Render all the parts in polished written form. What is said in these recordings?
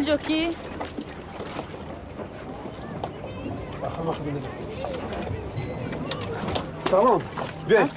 Инҷо кӣ? Салом. Биёй.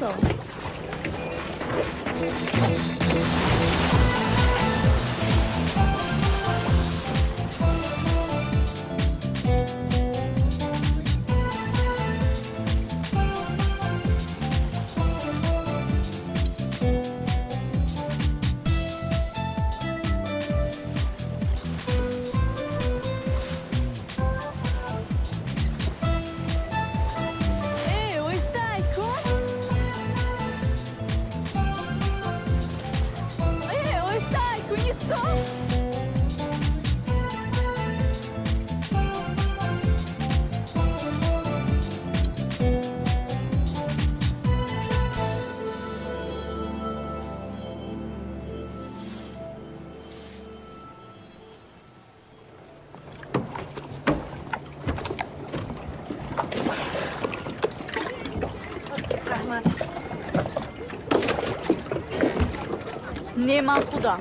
Не, ман худам.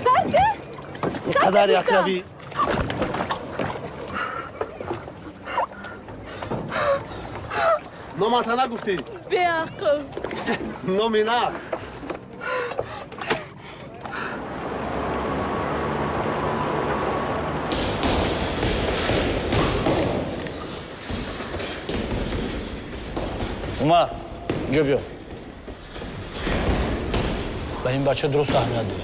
Сарде? Қадар якравӣ. Номата нагуфтӣ? Беақл. Номи нағз. Умар, инҷо биё. Ба ин бача дуруст аҳамият диҳ.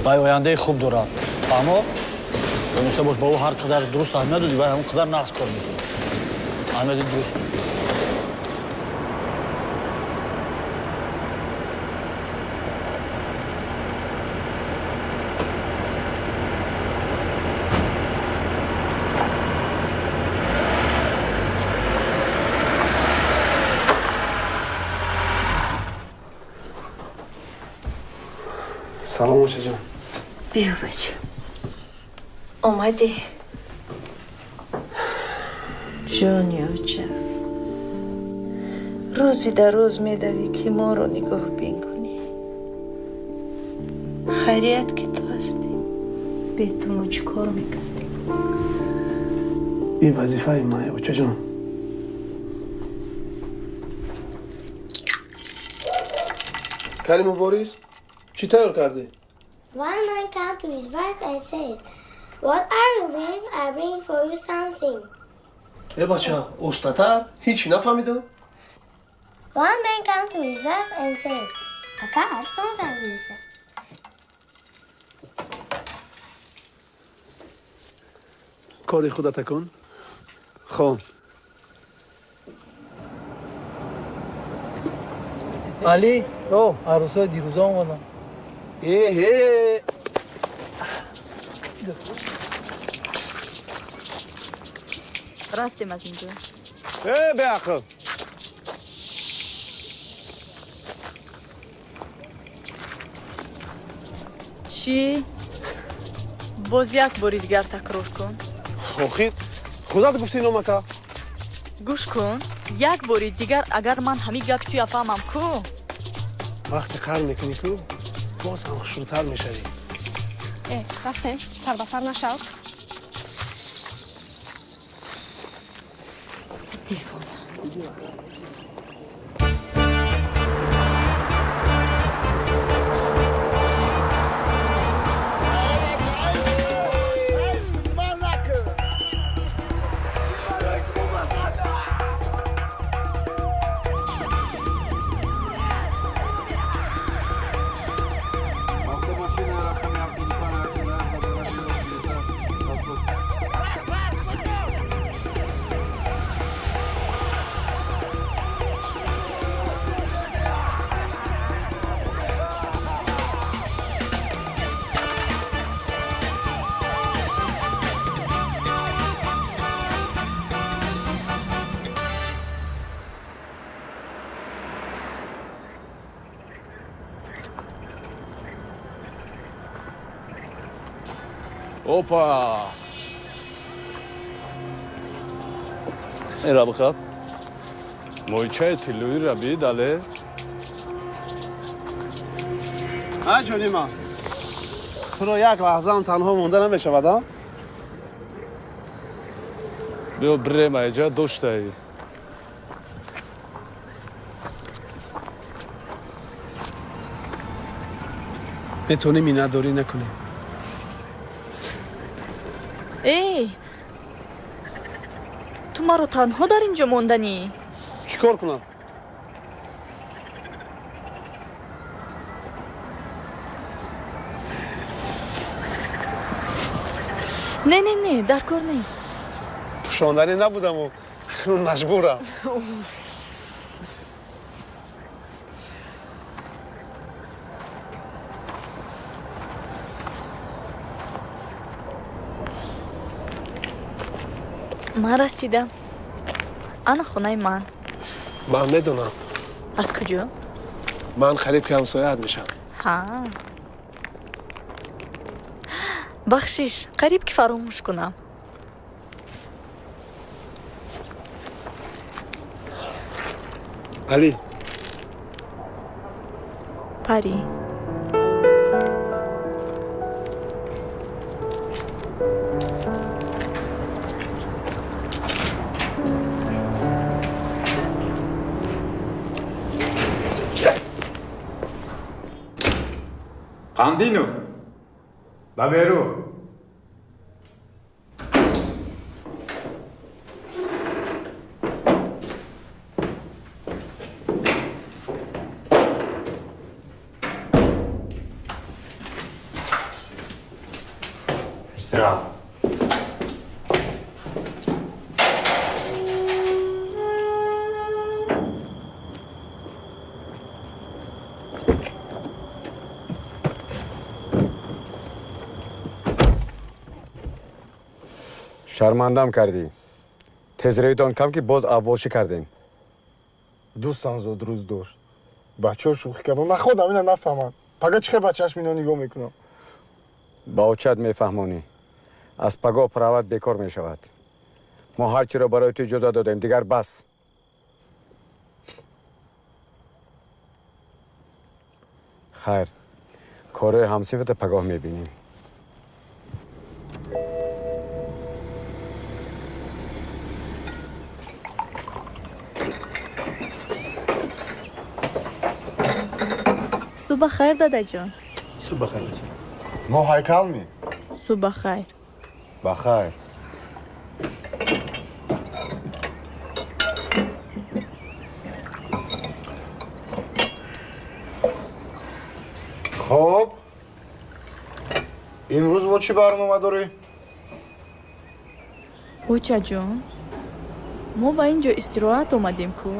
Вай ояндаи хуб дорад. Фаҳмо? Дониста бош, ба ӯ ҳар қадар дуруст аҳамият додӣ, вай ҳамон қадар нағз кор мекунад. Аҳамияти дуруст. Салом, очаҷон. Биё, бача. Омадӣ. Ҷони оча. Рӯзи дар рӯз медавӣ, ки моро нигоҳбин кунӣ. Хайрият, ки ту ҳастӣ. Бе ту мо чӣ кор мекардем? Ин вазифаи ман, очаҷон. Кариму Борис, чӣ тайёр кардӣ? One man came to his wife and said, What are you bringing? I bring for you something. Э бача, остатар, ҳеҷ нафаҳмидам. One man came to his wife and said, Ака, арсон сабзиста. Кори худата кун. Хон. Али, арӯсҳои дирӯза омаданд. Эҳе! Рафтем аз инҷо. Э, беақл! Чӣ? Боз як бори дигар такрор кун. Охир, худат гуфтӣ номата. Гӯш кун, як бори дигар агар ман ҳамин гапи туя фаҳмам ку? Вақте қар мекунӣ ку, боз ҳам хушрӯтар мешавӣ. Э, рафтем, сар ба сар нашав. Девона. Опа! Эра бихаб. Моҳичаи тиллоиро бидале. А ҷони ман, туро як лаҳзаам танҳо монда намешавад, а? Биё бирем айҷа доштаи. Метавонӣ миннатдорӣ накунӣ. Эй, ту маро танҳо дар ин ҷо монданӣ? Чӣ кор кунам? Не, не, не, дар кор нест. Пӯшонданӣ набудаму маҷбурам. Ман расидам. Ана хонаи ман. Ман медонам. Аз куҷо? Ман қариб ки ҳамсояат мешавам. Ҳа. Бахшиш, қариб ки фаромӯш кунам. Али. Пари. Қандинов, ба берун. Истироҳат. Шармандам кардӣ. Тезравитон кам ки боз аввошӣ кардем. Дӯстам зуд рӯз дошт. Бачаҳо шӯхӣ кардам. Ман худам ина нафаҳмам. Пага чӣ хел ба чашми ино нигоҳ мекунам? Ба очат мефаҳмонӣ. Аз пагоҳ прават бекор мешавад. Мо ҳар чиро барои ту иҷоза додем, дигар бас. Хайр, корҳои ҳамсинфата пагоҳ мебинем. Субҳ хайр, дадаҷон. Субҳ хайр, бача. Мо ҳайкал ми? Субҳ хайр. Ба хайр. Хоб, имрӯз бо чӣ барнома дорӣ? Очаҷон, мо ба ин ҷо истироҳат омадем ку?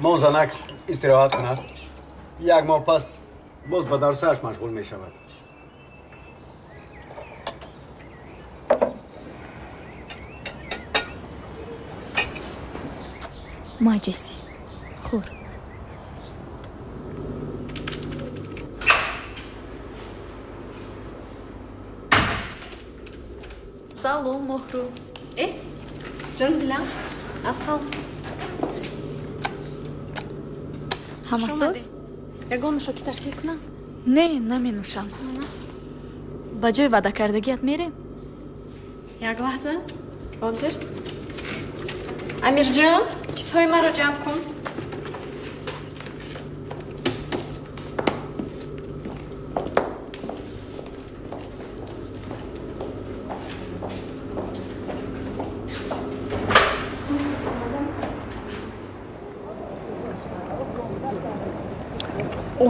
Мо занак истироҳат кунад, як моҳ пас боз ба дарсааш машғул мешавад. Маҷиси, хӯр. Салом, Моҳру. Э, ҷон дилам, асал. Ҳамасоз? Ягон нӯшокӣ ташкил кунам? Не, наменӯшам. Ба ҷои ваъдакардагиат мерем? Як лаҳза, ҳозир. Амирҷон, чизҳои маро ҷамъ кун.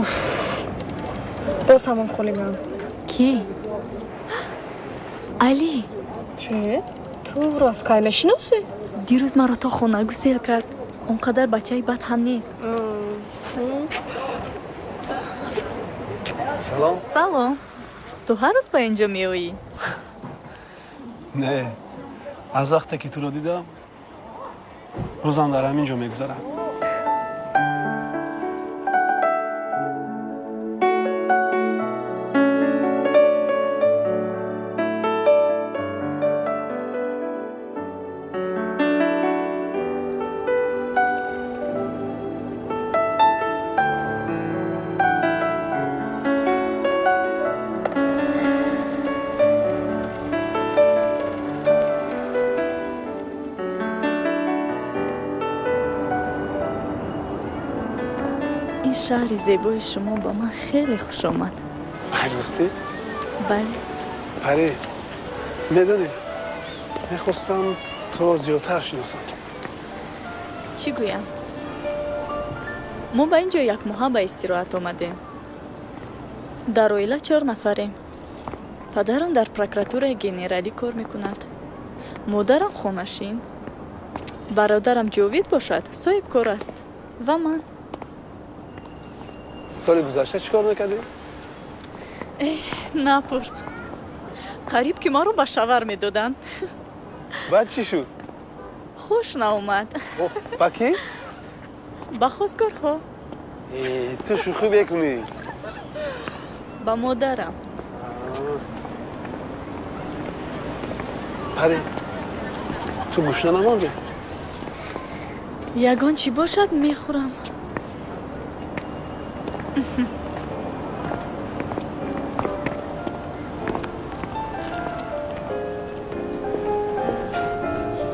Уф, боз ҳамон хулиган. Кӣ? Али. Чӣ? Ту ӯро аз кай мешиносӣ? Дирӯз маро то хона гусел кард. Он қадар бачаи бад ҳам нест. Салом. Салом. Ту ҳар рӯз ба ин ҷо меоӣ? Не, аз вақте ки туро дидам, рӯзам дар ҳамин ҷо мегузарад. Ин шаҳри зебои шумо ба ман хеле хуш омад. Ростӣ? Бале. Парӣ, медонӣ, мехостам туро зиёдтар шиносам. Чӣ гӯям? Мо ба ин ҷо якмоҳа ба истироҳат омадем. Дар оила 4 нафарем. Падарам дар прокуратураи генералӣ кор мекунад. Модарам хонашин. Бародарам Ҷовид бошад, соҳибкор аст. Ва ман. Соли гузашта чӣ кор мекардӣ? Эҳ, напурс. Қариб ки маро ба шавар медоданд. Баъд чӣ шуд? Хуш наомад. Ба кӣ? Ба хостгорҳо. Ту шӯхӣ мекунӣ? Ба модарам. Парӣ, ту гушна намондӣ? Ягон чӣ бошад, мехӯрам.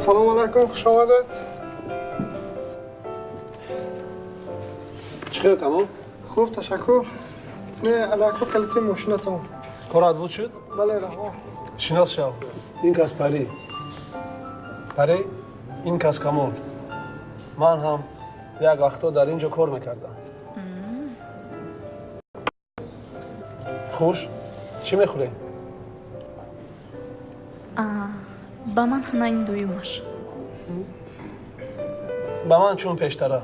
Салом алайкум, хуш омадед. Чӣ хел, Камол? Хуб, ташаккур. Не, алайкум, калити мошинатон. Корат буд шуд? Бале, раҳмон. Шинос шав. Ин кас Парӣ. Парӣ, ин кас Камол. Ман ҳам як вақто дар ин ҷо кор мекардам. Хуш, чӣ мехӯрем? Ба ман ҳана ин дуюмаш. Ба ман чун пештара.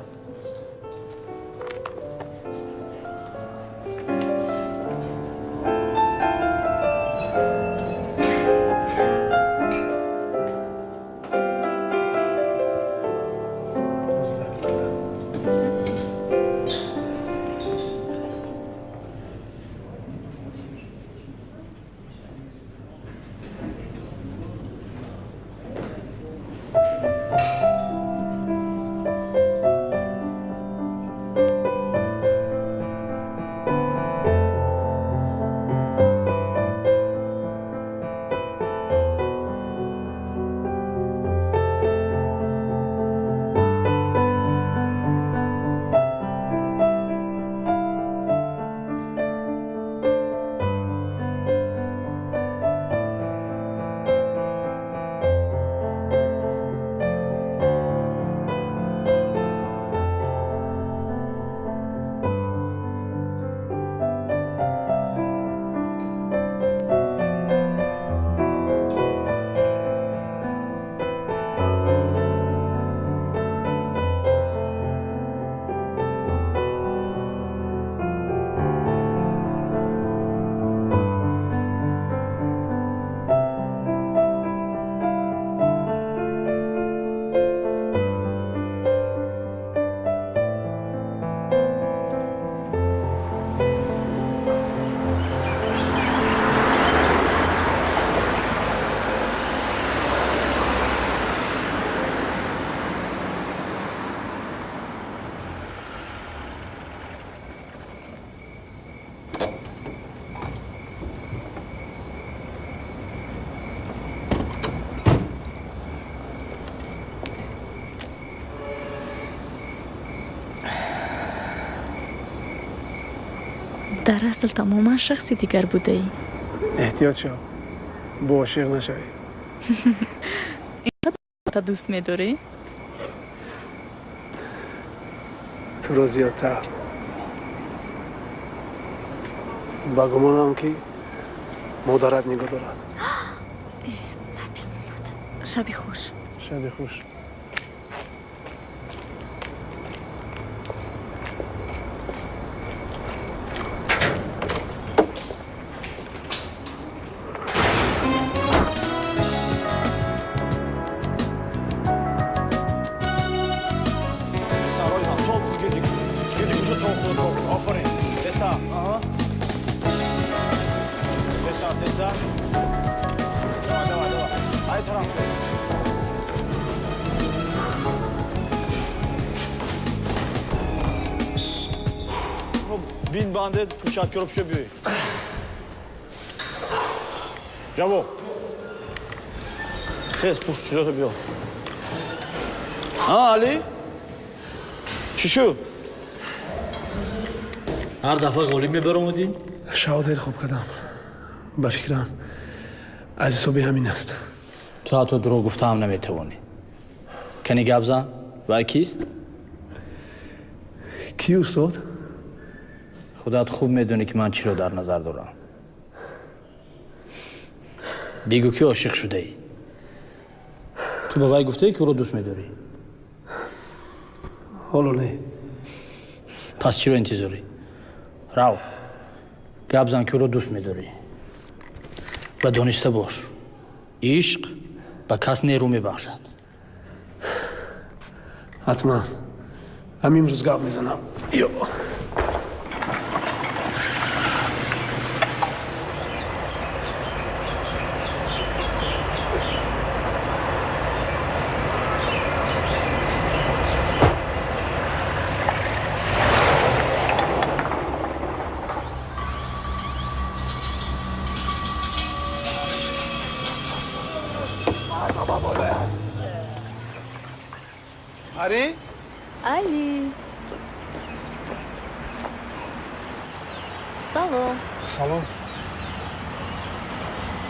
Дар асл тамоман шахси дигар будаӣ. Эҳтиёт шав, бо ошиқ нашавӣ. Инқадар дӯст медорӣ? Туро зиёдтар. Ба гумонам, ки модарат нигоҳ дорад. Шаби хуш. Шаби хуш. Перчаткиро пӯша биёй. Ҷавоб. Тез пушт чизото биё. Ҳа, Али? Чӣ шуд? Ҳар дафъа ғолиб мебаромадӣ? Шав дер хоб кардам. Ба фикрам, аз ҳисоби ҳамин аст. Ту ҳатто дурӯғ гуфтаам наметавонӣ. Кани гап зан, вай кист? Ки, устод? Худат хуб медонӣ, ки ман чиро дар назар дорам. Бигӯ, ки ошиқ шудаӣ. Ту ба вай гуфтаӣ, ки ӯро дӯст медорӣ? Ҳоло не. Пас чиро интизорӣ? Рав, гап зан, ки ӯро дӯст медорӣ. Ва дониста бош, ишқ ба кас нерӯ мебахшад. Ҳатман. Ҳамин рӯз гап мезанам. Ё. Пари? Али. Салом. Салом.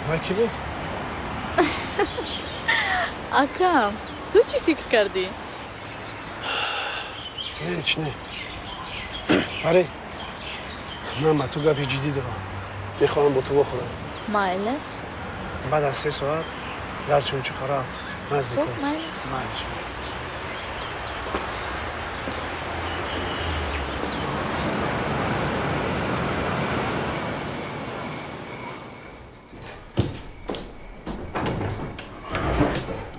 Вай кӣ буд? Акам, ту чӣ фикр кардӣ? Не, ҳеч не. Пари, ман ба ту гапи ҷиддӣ дорам. Мехоҳам бо ту вохӯрам. Майлаш? Баъд аз 3 соат дар Чумчуқара, назди Хуб, майлаш. Майлаш.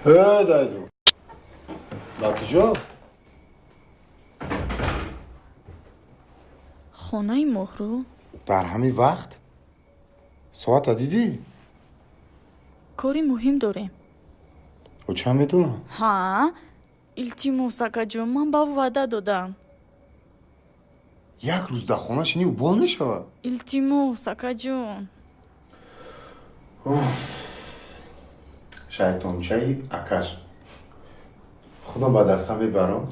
Э, дайду. Ба куҷо? Хонаи Моҳрӯ. Дар ҳамин вақт? Соата дидӣ? Кори муҳим дорем. Ӯ чанд медонам? Ҳа, илтимос, акаҷон, ман ба ӯ ваъда додам. Як рӯз дар хона шинӣ, ӯ бол мешавад. Илтимос, акаҷон. Шайтончаи акаш. Худам ба даста мебарам,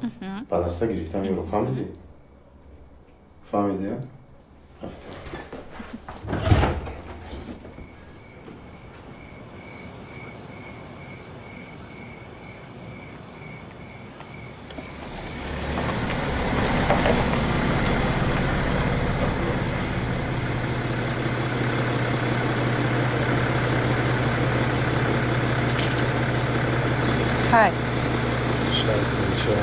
ба даста гирифта меёрам. Фаҳмидӣ? Фаҳмидӣ? Рафтем. Хай. Шайтонча.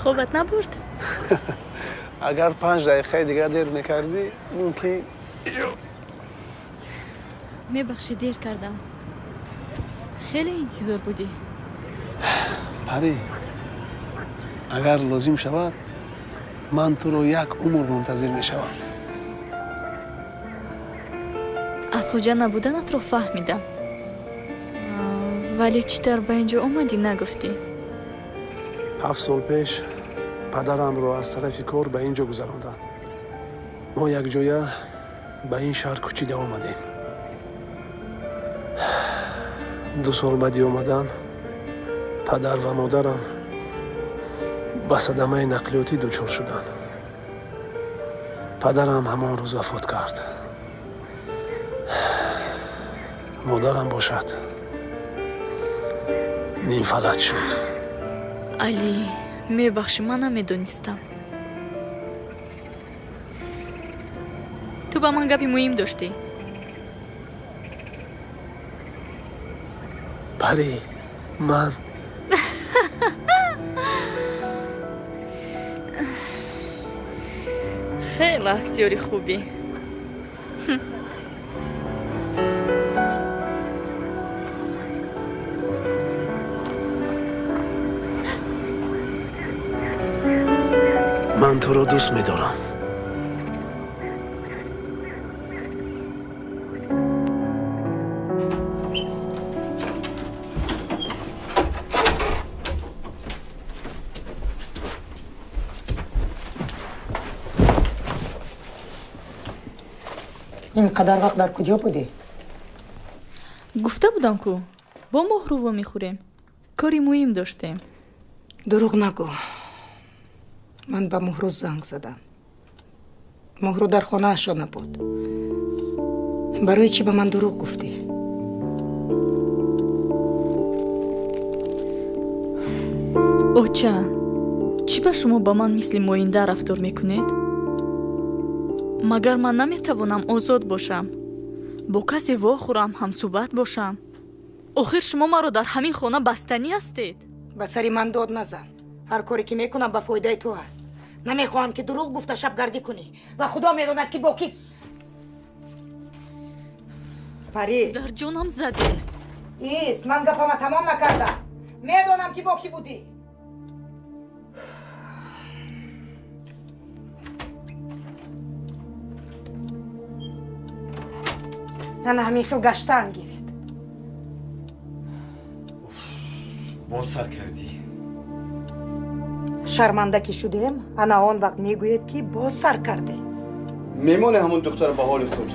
Хобат набурд? Агар 5 дақиқаи дигар дер мекардӣ, мумкин. Мебахшӣ, дер кардам. Хеле интизор будӣ. Пари, агар лозим шавад, ман туро як умр мунтазир мешавам. Аз Хуҷанд набуданатро фаҳмидам, вале чӣ тавр ба ин ҷо омадӣ, нагуфтӣ. 7 сол пеш падарамро аз тарафи кор ба ин ҷо гузаронданд. Мо якҷоя ба ин шаҳр кӯчида омадем. 2 сол баъди омадан падар ва модарам ба садамаи нақлиётӣ дучор шуданд. Падарам ҳамон рӯз вафот кард, модарам бошад, нимфалаҷ шуд. Али, мебахшӣ, ман намедонистам. Ту ба ман гапи муҳим доштӣ. Пари, ман Хеле актёри хубӣ. Ман туро дӯст медорам. Ин қадар вақт дар куҷо будӣ? Гуфта будам ку, бо Моҳрӯ вомехӯрем. Кори муҳим доштем. Дурӯғ нагӯ. Ман ба Моҳрӯ занг задам. Моҳрӯ дар хонаашо набуд. Барои чӣ ба ман дурӯғ гуфтӣ? Оча, чӣ ба шумо ба ман мисли моинда рафтор мекунед? Магар ман наметавонам озод бошам, бо касе вохӯрам, ҳамсӯҳбат бошам? Охир шумо маро дар ҳамин хона бастанӣ ҳастед. Ба сари ман дод назан. Ҳар коре ки мекунам ба фоидаи ту аст. Намехоҳам ки дурӯғ гуфта шабгардӣ кунӣ ва худо медонад ки бо кӣ. Парӣ, дар ҷонам задед. Ист, ман гапама тамом накардам. Медонам ки бо кӣ будӣ. Ана ҳамин хел гаштаам гиред. Боз сар кардӣ. Шарманда ки шудем, ана он вақт мегӯед ки боз сар кардем. Мемоне ҳамон духтара ба ҳоли худ.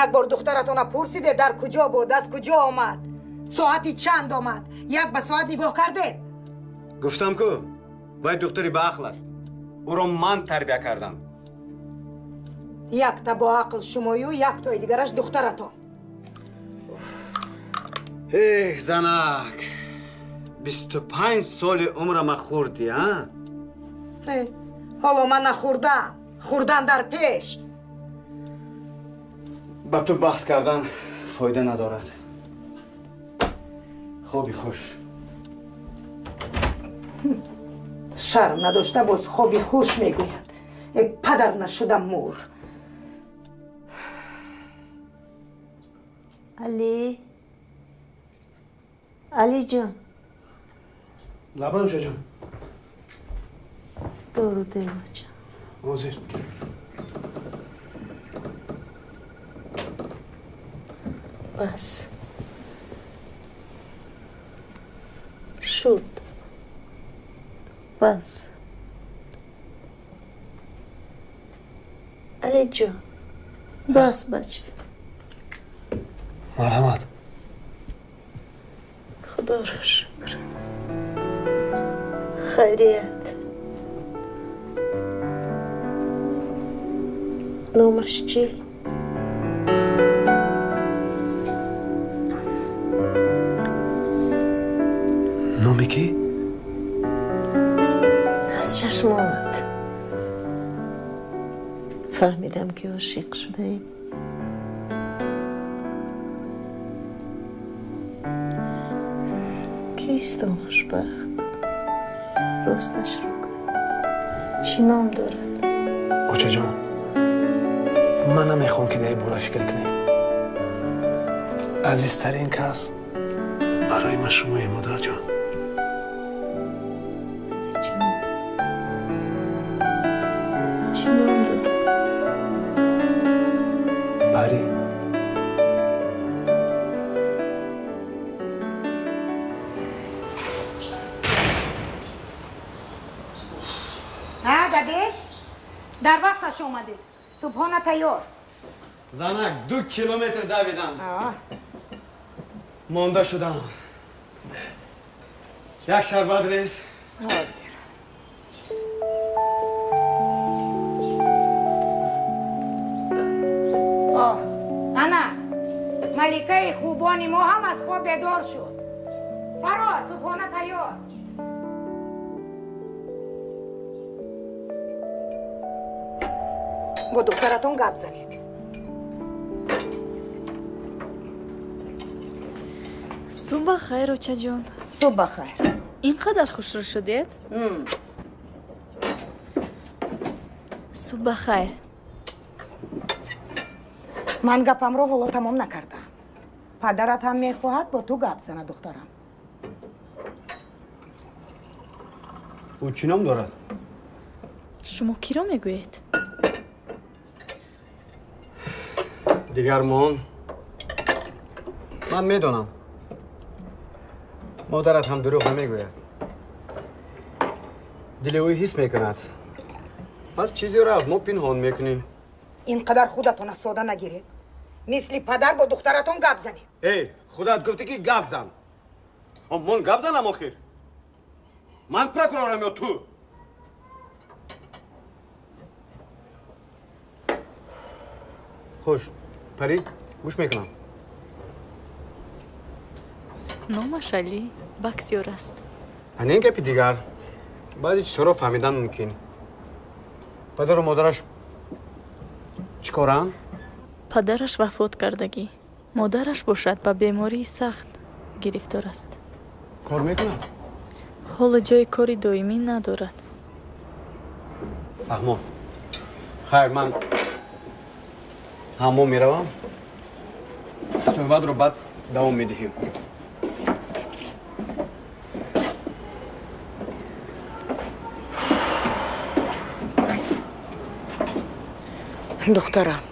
Як бор духтаратона пурсиде дар куҷо буд, аз куҷо омад, соати чанд омад, як ба соат нигоҳ кардед? Гуфтам ку, вай духтари баақл аст. Ӯро ман тарбия кардам. Якта бо ақл шумою, яктои дигараш духтаратон. Эҳ, занак, 25 соли умрама хӯрдӣ, а? Ҳоло ман нахӯрдам, хӯрдан дар пеш. Ба ту баҳс кардан фоида надорад. Хоби хуш. Шарм надошта боз хоби хуш мегӯяд. Э, падар нашуда мур. Али, Алиҷон. Лабан ҷон. Дору девача. Ҳозир. Бас. Шуд. Бас. Алиҷон. Бас, бача. Марҳамат. Худоро шукр. Хайрият. Номаш чӣ? Номи кӣ? Аз чашмонат фаҳмидам ки ошиқ шудаем. Кист он хушбахт? Росташро гӯ. Чӣ ном дорад? Очаҷон, ман намехоҳам ки дар ин бора фикр кунем. Азизтарин кас барои ман шумоед, модарҷон. Чӣ ном дорад? Парӣ. Дадеш, дар вақташ омадед. Субҳона тайёр. Занак, 2 километр давидам. Монда шудам. Як шарбат рез. Ҳозир. Ана, маликаи хубони мо ҳам аз хоб бедор шуд. Фаро, субҳона тайёр. Бо духтаратон гап занед. Субҳ ба хайр, очаҷон. Субҳ ба хайр. Ин қадар хушрӯ шудед? Субҳ ба хайр. Ман гапамро ҳоло тамом накардам. Падарат ҳам мехоҳад бо ту гап занад, духтарам. Ӯ чӣ ном дорад? Шумо киро мегӯед? Дигармон, ман медонам. Модарат ҳам дурӯғ намегӯяд. Дили ӯ ҳис мекунад. Пас чизеро аз мо пинҳон мекунӣ. Инқадар худатона сода нагиред. Мисли падар бо духтаратон гап занед. Эй, худат гуфтӣ ки гап зан. Мон гап занам охир. Ман прокурорам ё ту? Хуш, Пари, гӯш мекунам. Номаш Али, боксёр аст. Ана ин гапи дигар. Баъзе чизҳоро фаҳмидан мумкин. Падару модараш чӣ коранд? Падараш вафот кардагӣ. Модараш бошад ба бемории сахт гирифтор аст. Кор мекунад? Ҳоло ҷои кори доимӣ надорад. Фаҳмон. Хайр, ман ҳаммом меравам. Суҳбатро баъд давом медиҳем. Духтарам,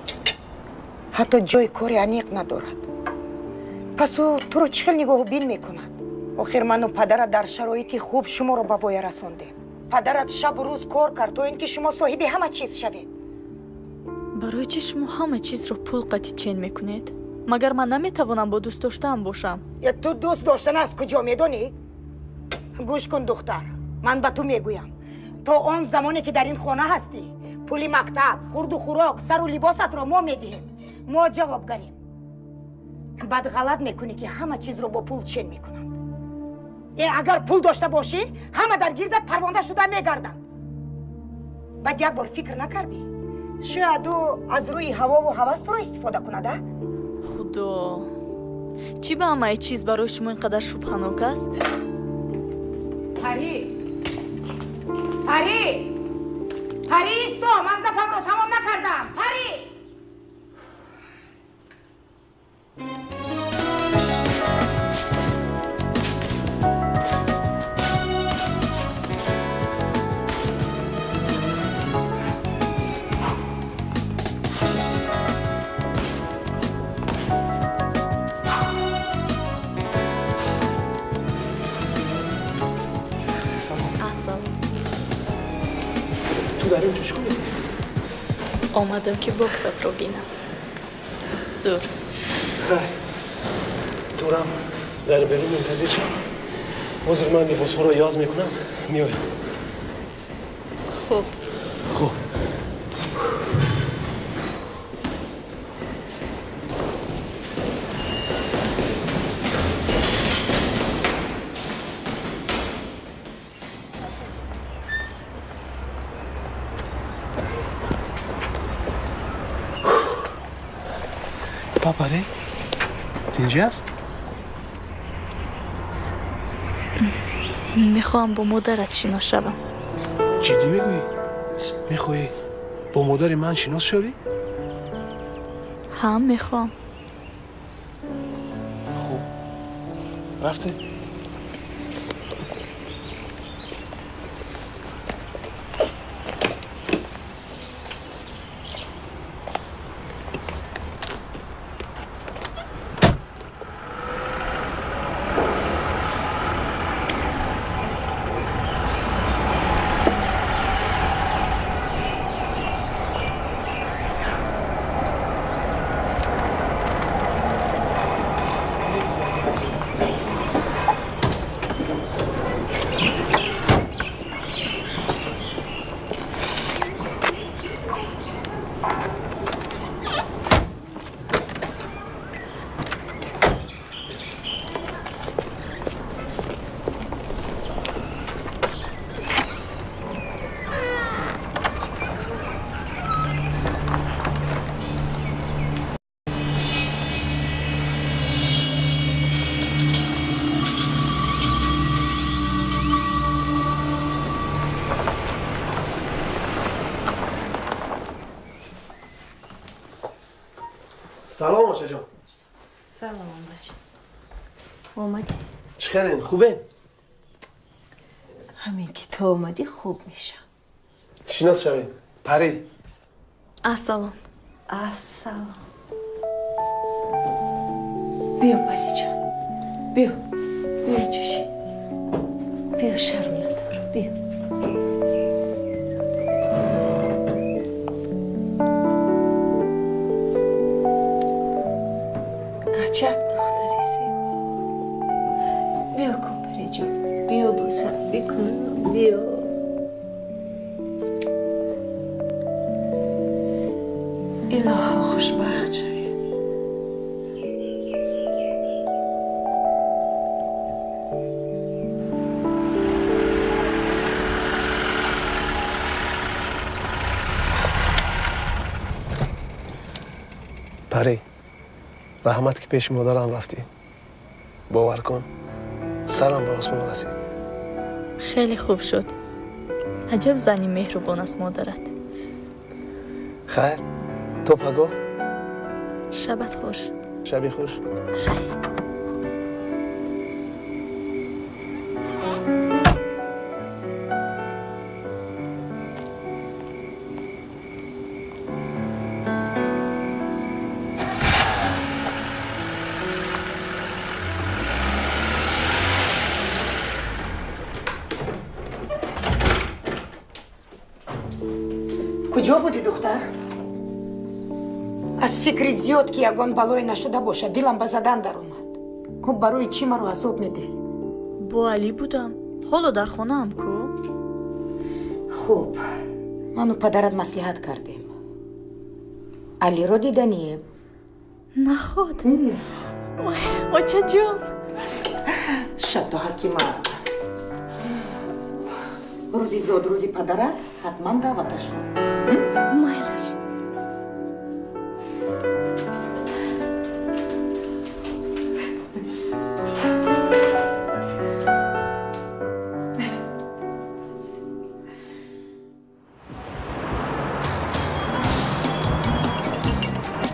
ҳатто ҷои кори аниқ надорад. Пас ӯ туро чӣ хел нигоҳубин мекунад? Охир ману падарат дар шароити хуб шуморо ба воя расондем. Падарат шабу рӯз кор кард то ин ки шумо соҳиби ҳама чиз шавед. Барои чӣ шумо ҳама чизро пул қатӣ чен мекунед? Магар ман наметавонам бо дӯст доштаам бошам? Ту дӯст доштан аз куҷо медонӣ? Гӯш кун, духтар, ман ба ту мегӯям. То он замоне ки дар ин хона ҳастӣ, пули мактаб, хурду хӯрок, сару либосатро мо медиҳем. Мо ҷавобгарем. Баъд ғалат мекунӣ ки ҳама чизро бо пул чен мекунанд. Агар пул дошта бошӣ, ҳама дар гирдат парвонда шуда мегарданд. Баъд як бор фикр накардӣ? Шояд ӯ аз рӯи ҳавову ҳавас туро истифода кунад, а? Худо, чӣ ба ҳамаи чиз барои шумо ин қадар шубҳанок аст? Пари! Пари! Пари, исто! Ман гапамро тамом накардам! Пари! Омадам ки боксатро бинам. Зур. Хайр, турам дар берун мунтазир шав. Ҳозир ман либосҳоро иваз мекунам, меоям. Хуб. Хуб. Пари, тинҷӣ аст? Мехоҳам бо модарат шинос шавам. Ҷиддӣ мегӯӣ? Мехоҳӣ бо модари ман шинос шавӣ? Ҳа, мехоҳам. Хуб, рафтем. Салом, очаҷон. Салом бошӣ. Омадӣ? Чӣ хелен, хубен? Ҳамин ки ту омадӣ хуб мешам. Шинос шавем. Пари. Ассалом. Ассалом. Биё, Париҷон. Биё. Биё ҷӯши. Биё, шарм надорам. Биё. Аҷаб духтари зебо. Биё кун, Париҷон, биё бӯсам бикун, биё. Илоҳо хушбахт шавед. Парӣ, раҳмат ки пеши модарам рафтӣ. Бовар кун, сарам ба осмон расид. Хеле хуб шуд. Аҷаб зани меҳрубон аст модарат. Хайр, то пагоҳ. Шабат хуш. Шаби хуш. Хайр. Куҷо будӣ, духтар? Аз фикри зиёд ки ягон балое нашуда бошад, дилам ба задан даромад. Хуб, барои чӣ маро азоб медиҳӣ? Бо Алӣ будам. Ҳоло дар хонаам ку? Хуб, ману падарат маслиҳат кардем. Алиро диданием. Наход. Ой, очаҷон. Шадду ҳакима. Рӯзи зодрӯзи падарат ҳатман даъваташ кун. Майлаш.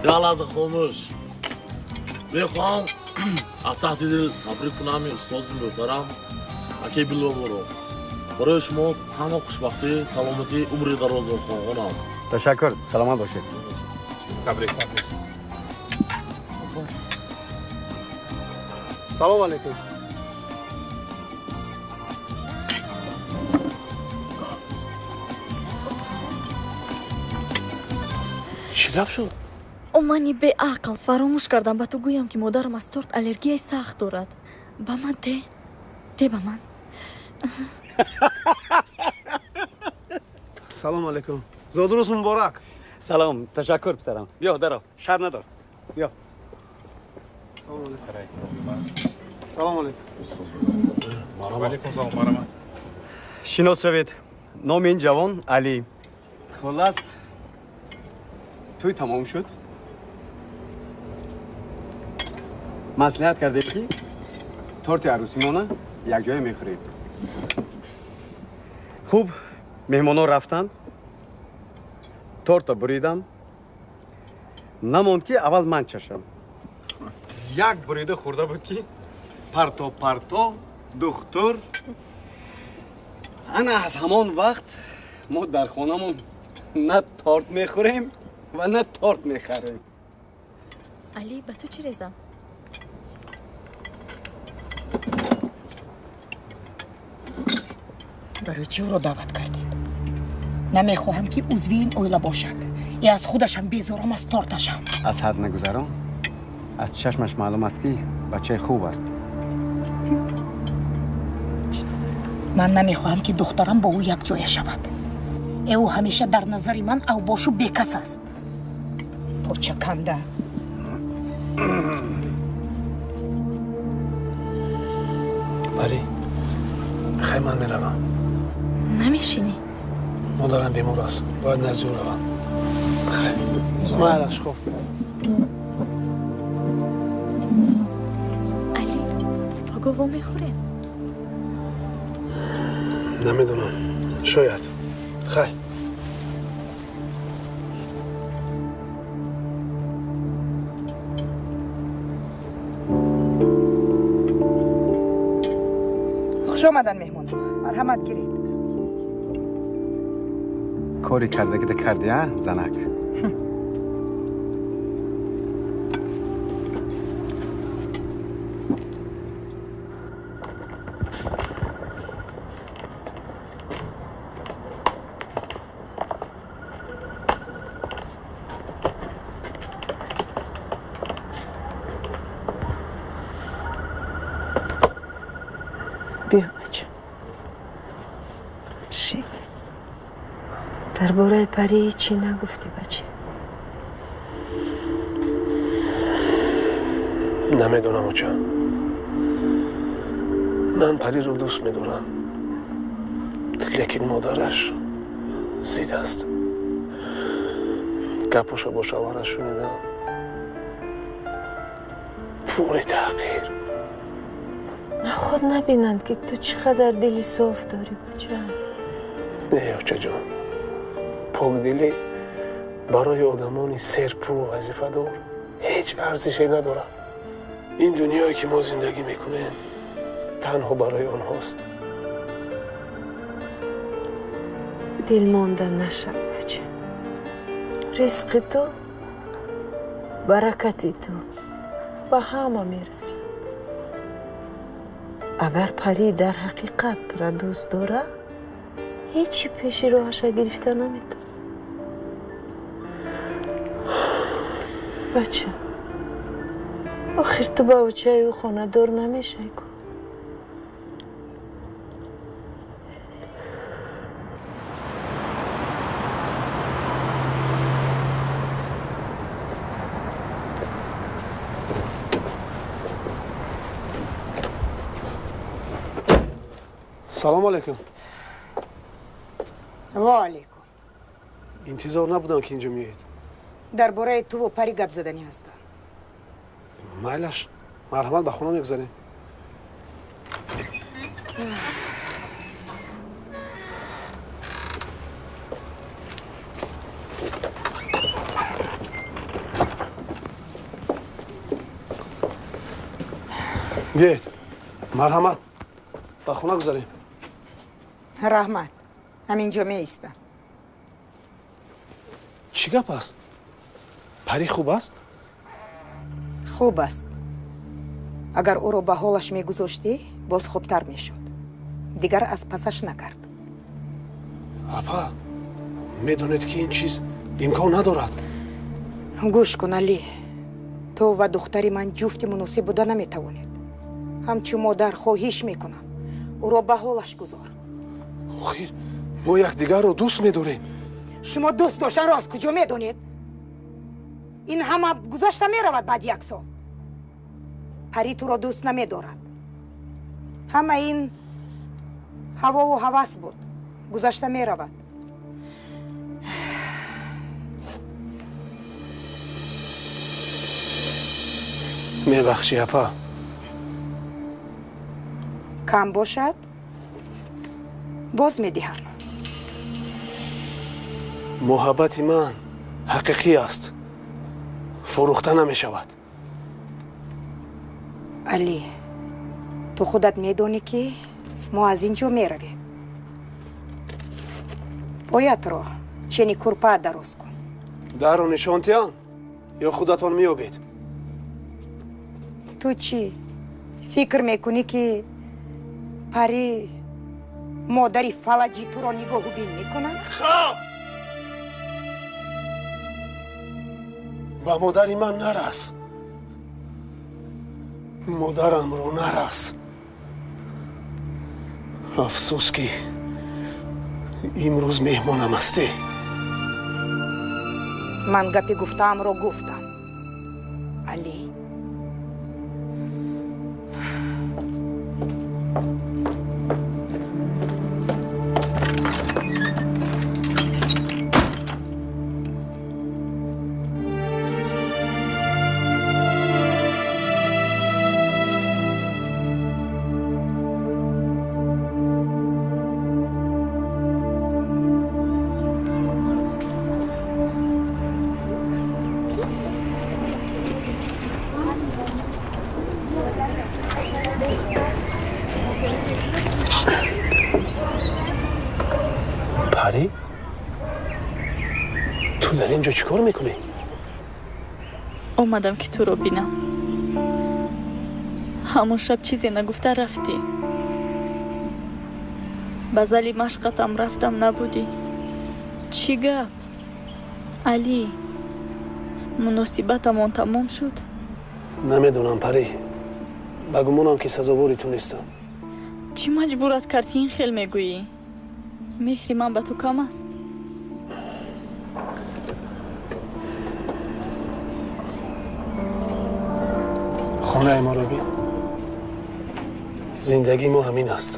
Як лаҳза хомӯш. Мехоҳам аз таҳти дил табрик кунам устози муҳтарам акаи Билолро. Барои шумо танҳо хушбахтӣ, саломатӣ, умри дарозро хоҳонам. Ташаккур, саломат бошед. Табрик. Салом алейкум. Чӣ гап шуд? О, мани беақл, фаромӯш кардам ба ту гӯям ки модарам аз торт аллергияи сахт дорад. Ба ман де, де ба ман. Салом алейкум. Зодрӯз муборак. Салом, ташаккур писарам. Биё даро, шар надор. Биё. Салом алейкум. Салом алейкум. Алейкум салом, марҳамат. Шинос шавед. Номи ин ҷавон Алӣ. Хулас, тӯй тамом шуд. Маслиҳат кардем ки торти арӯсимона якҷоя мехӯрем. Хуб, меҳмонҳо рафтанд. Торта буридам. Намонд ки аввал ман чашам. Як бурида хӯрда буд ки парто парто духтур. Ана аз ҳамон вақт мо дар хонамон на торт мехӯрем ва на торт мехарем. Алӣ, ба ту чӣ резам? Барои чӣ ӯро даъват кардед? Намехоҳам ки узви ин оила бошад. Е аз худашам безорам, аз торташам. Аз ҳад нагузарон. Аз чашмаш маълум аст ки бачаи хуб аст. Ман намехоҳам ки духтарам бо ӯ якҷоя шавад. Ӯ ҳамеша дар назари ман авбошу бекас аст. Почаканда. Парӣ, хай ман меравам. Намешинӣ? Модарам бемор аст, бояд назди ӯ равам. Майлаш, хуб. Алӣ, паго во мехӯрем? Намедонам, шояд. Хай. Хуш омадан меҳмон. Марҳамат гиред. Кори кардагида карди, а, занак? Дар бораи Парӣ ҳеччӣ нагуфтӣ, бача. Намедонам, оча. Ман Париро дӯст медорам, лекин модараш зид аст. Гапоша бо шавҳараш шунидам. Пури таҳқир. Наход набинанд, ки ту чӣ қадар дили соф дорӣ, бача. Не, очаҷон, покдилӣ барои одамони серпулу вазифадор ҳеҷ арзише надорад. Ин дунёе ки мо зиндагӣ мекунем, танҳо барои онҳост. Дилмонда нашав, бача. Ризқи ту, баракати ту ба ҳама мерасад. Агар Парӣ дар ҳақиқат тура дӯст дорад, ҳечи пеши роҳаша гирифта наметавонад. Бача, охир ту ба очаи ӯ хонадор намешавӣ ку. Салом алейкум. Ва алейкум. Интизор набудам, ки инҷо меоед. Дар бораи туву Парӣ гап заданӣ ҳастам. Майлаш, марҳамат, ба хона мегузарем. Биёед, марҳамат, ба хона гузарем. Раҳмат, ҳаминҷо меистам. Чӣ гап аст? Парӣ хуб аст? Хуб аст. Агар ӯро ба ҳолаш мегузоштӣ, боз хубтар мешуд. Дигар аз пасаш накард. Апа, медонед, ки ин чиз имкон надорад. Гӯш кун, Алӣ. Ту ва духтари ман ҷуфти муносиб буда наметавонед. Ҳамчун модар хоҳиш мекунам, ӯро ба ҳолаш гузор. Охир, мо якдигарро дӯст медорем. Шумо дӯст доштанро аз куҷо медонед? Ин ҳама гузашта меравад баъди як сол. Парӣ туро дӯст намедорад. Ҳама ин ҳавову ҳавас буд, гузашта меравад. Мебахшӣ, апа. Кам бошад, боз медиҳам. Муҳаббати ман ҳақиқӣ аст, фурӯхта намешавад. Алӣ, ту худат медонӣ, ки мо аз ин ҷо меравем. Поятро чени курпа дароз кун. Дарро нишон тиҳам ё худатон меёбед? Ту чӣ фикр мекунӣ, ки Парӣ модари фалаҷи туро нигоҳубин мекунад? Хоб! Ба модари ман нарас. Модарамро нарас. Афсӯс, ки имрӯз меҳмонам ҳастӣ. Ман гапи гуфтаамро гуфтам, Алӣ. Парӣ, ту дар ин ҷо чӣ кор мекунӣ? Омадам, ки туро бинам. Ҳамон шаб чизе нагуфта рафтӣ. Ба зали машқатам рафтам, набудӣ. Чӣ гап, Алӣ? Муносибатамон тамом шуд? Намедонам, Парӣ. Ба гумонам, ки сазовори ту нестам. Чӣ маҷбурат кард, ки ин хел мегӯӣ? Меҳри ман ба ту кам аст? Хонаи моро бин. Зиндагии мо ҳамин аст.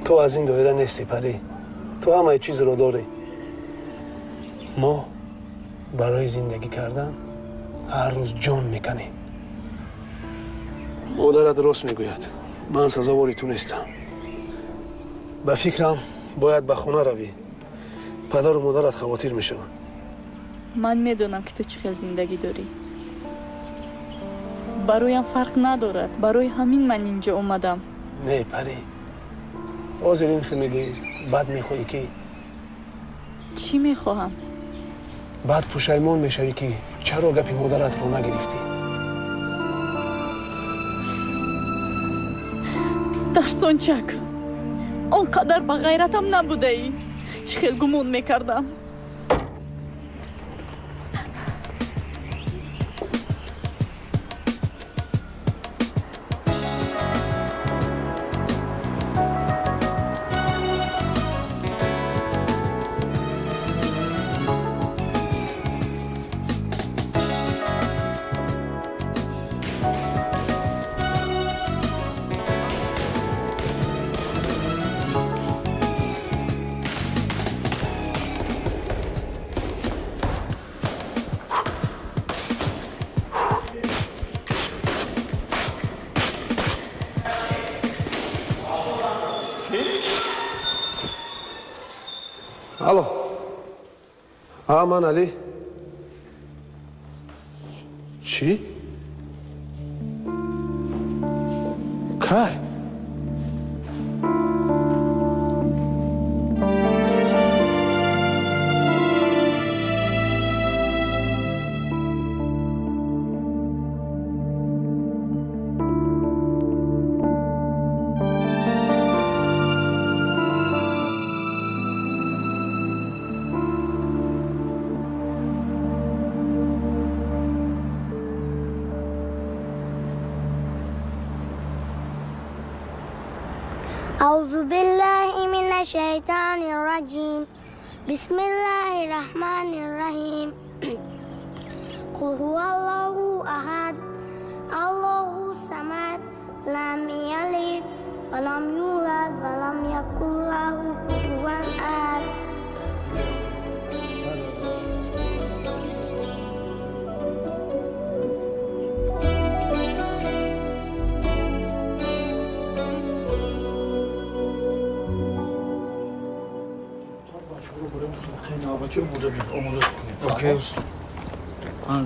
Ту аз ин доира нестӣ, Парӣ. Ту ҳамаи чизро дорӣ. Мо барои зиндагӣ кардан ҳар рӯз ҷон меканем. Модарат рост мегӯяд. Ман сазовори ту нестам. Ба фикрам бояд ба хона равӣ. Падару модарат хавотир мешаванд. Ман медонам, ки ту чӣ хел зиндагӣ дорӣ. Бароям фарқ надорад. Барои ҳамин ман инҷо омадам. Не, Парӣ. Ҳозир ин хел мегӯӣ, баъд мехоҳӣ ки чӣ мехоҳам? Баъд пушаймон мешавӣ, ки чаро гапи модаратро нагирифтӣ. Дарсончак, он қадар ба ғайратам набудаӣ. Чӣ хел гумон мекардам. Алло. А, ман Али. Чӣ? Кай? أعوذ بالله من الشيطان الرجيم. بسم الله الرحمن الرحيم. قل هو الله أحد، الله الصمد، لم يلد ولم يولد ولم يكن له كفوا أحد.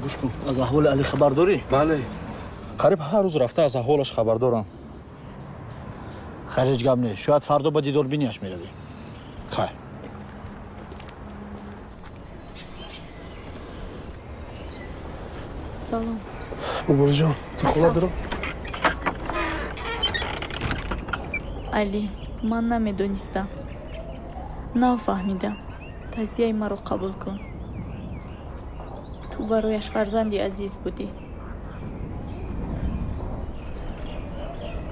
Гӯш кун, аз аҳволи Али хабар дорӣ? Бале, қариб ҳар рӯз рафта аз аҳволаш хабар дорам. Хайр, ҳеҷ гап нест. Шояд фардо ба дидорбинияш меравӣ. Хайр. Салом. Муборизҷон, ту хона даро? Али, ман намедонистам. Нав фаҳмидам. Тазияи маро қабул кун. Ту барояш фарзанди азиз будӣ.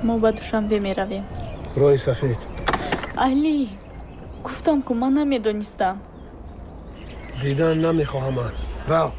Мо ба Душанбе меравем. Роҳи сафед. Али, гуфтам ку ман намедонистам. Дидан намехоҳамад. Рав.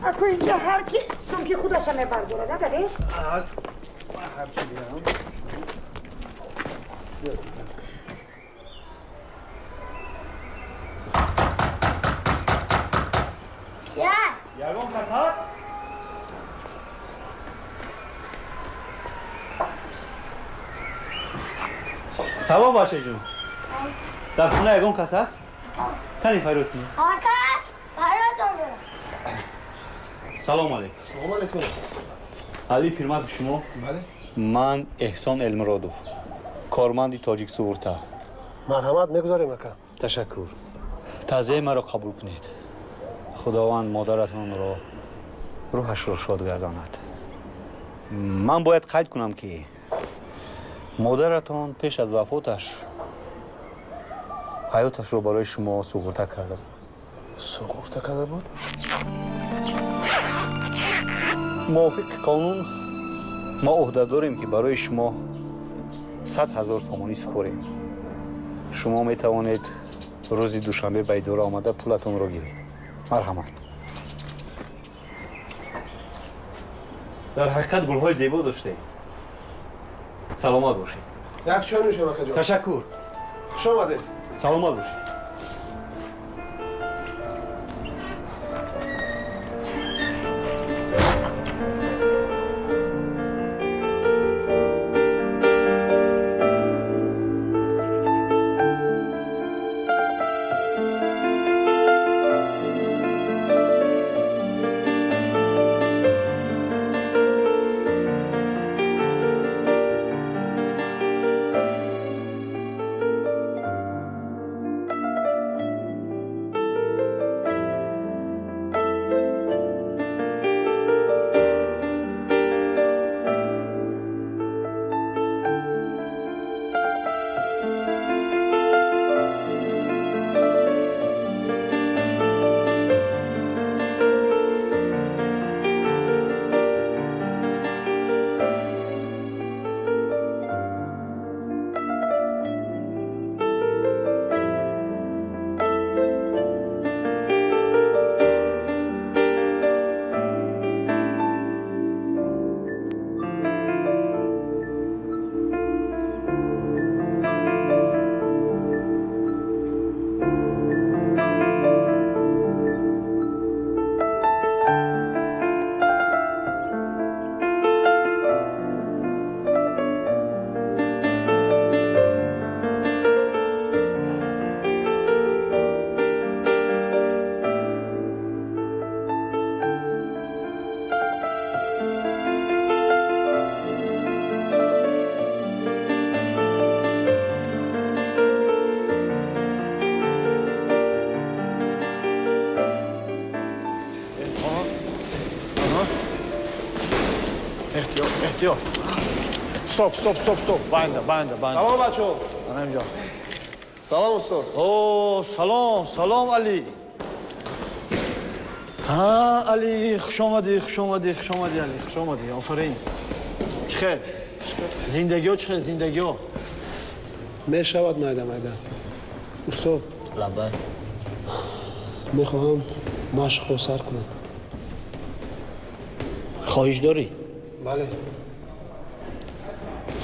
Ако инҷа ҳар ки сумки худаша мебардорад, а дадеш? Ягон кас ҳаст? Салом бачаҷон. Дар хона ягон кас ҳаст? Кани фарёд кунед. Ака, фарёд дорам. Салом алейкум. Салом алейкум. Али Пирматов шумо? Бале. Ман Эҳсон Элмуродов, корманди Тоҷик Суғурта. Марҳамат, мегузарем ака. Ташаккур. Таъзияи маро қабул кунед. Худованд модаратонро рӯҳашро шод гардонад. Ман бояд қайд кунам ки модаратон пеш аз вафоташ ҳаёташро барои шумо суғурта карда буд. Суғурта карда буд? Мувофиқи қонун мо ӯҳда дорем ки барои шумо 100 000 сомонӣ супорем. Шумо метавонед рӯзи душанбе ба идора омада пулатонро гиред. Марҳамат. Дар ҳақиқат гулҳои зебо доштед. Саломат бошед. Як чой нӯшем акаҷон. Ташаккур. Хуш омадед. Саломат бошед. Эҳтиёт. Стоп, стоп, стоп, стоп. Банда, банда, банда. Салом бачаҳо. Ана инҷо. Салом устод. О, салом, салом Али. Ҳа, Али, хуш омадӣ, хуш омадӣ, хуш омадӣ Али, хуш омадӣ. Офарин. Чӣ хел? Зиндагиҳо чӣ хел, зиндагиҳо? Мешавад майда майда. Устод. Лаббай. Мехоҳам машқро сар кунам. Хоҳиш дорӣ? Бале.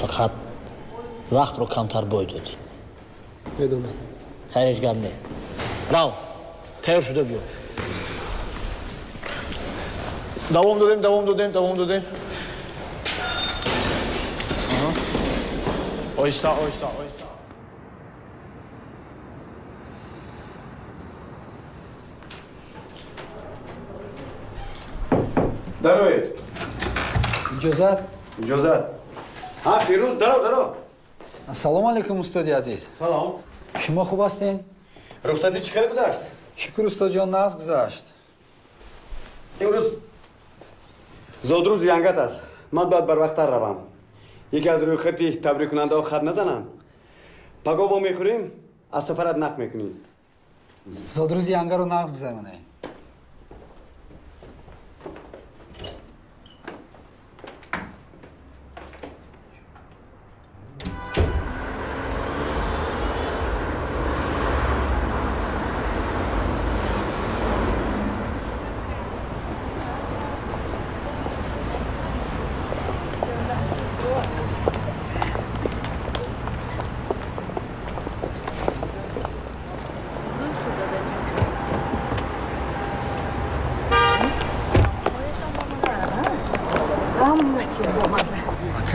Фақат вақтро камтар бой додӣ. Медонам. Хайр, ҳеҷ гап не. Рав, тайёр шуда биё. Давом додем, давом додем, давом додем. Оҳиста, оҳиста, оҳиста. Дароед. Иҷозат? Иҷозат. Ҳа, Фирӯз, даро, даро. Ассалому алайкум, устоди азиз. Салом. Шумо хуб ҳастед? Рухсатӣ чӣ хел гузашт? Шукр, устодҷон, нағз гузашт. Имрӯз зодрӯзи янгат аст. Ман бояд барвақттар равам. Яке аз рӯйхати табриккунандаҳо хат назанам. Пагоҳ вомехӯрем, аз сафарат нақл мекунӣ. Зодрӯзи янгаро нағз гузаронем.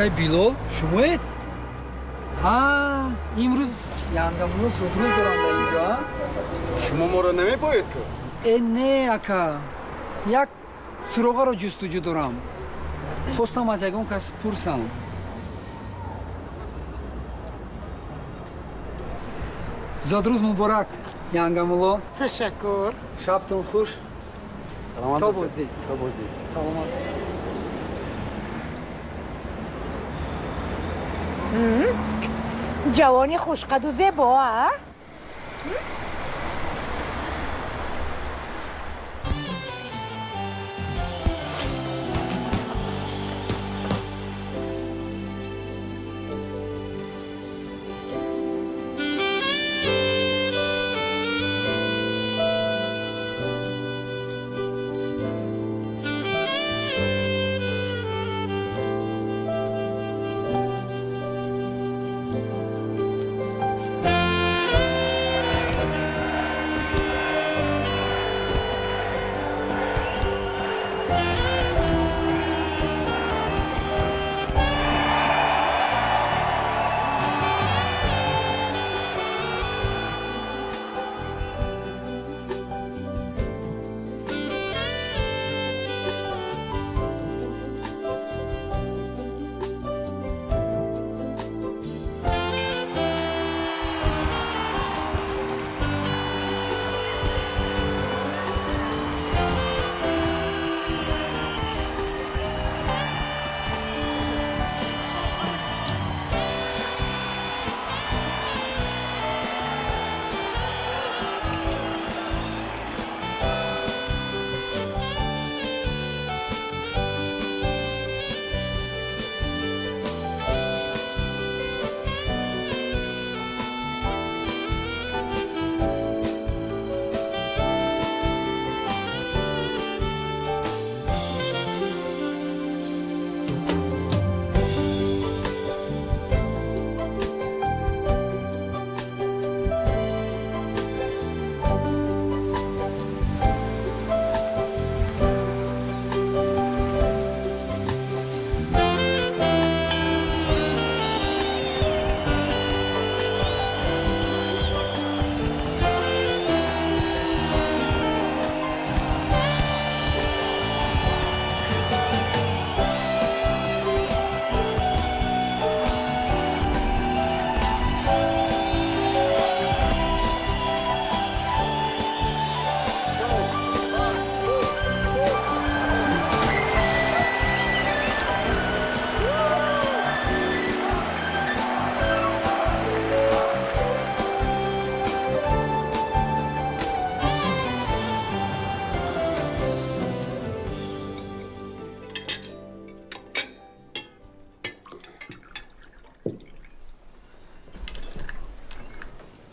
Акай Билол, шумоед? Имрӯз янгамулло зодрӯз доранд дар инҷо. Шумо моро намепоед ку? Не, ака, як суроғаро ҷустуҷӯ дорам. Хостам аз ягон кас пурсам. Зодрӯз муборак, янгамулло. Ташаккур. Шабтон хуш. То боздид. То боздид. Саломат. Ҷавони хушқаду зебо, а?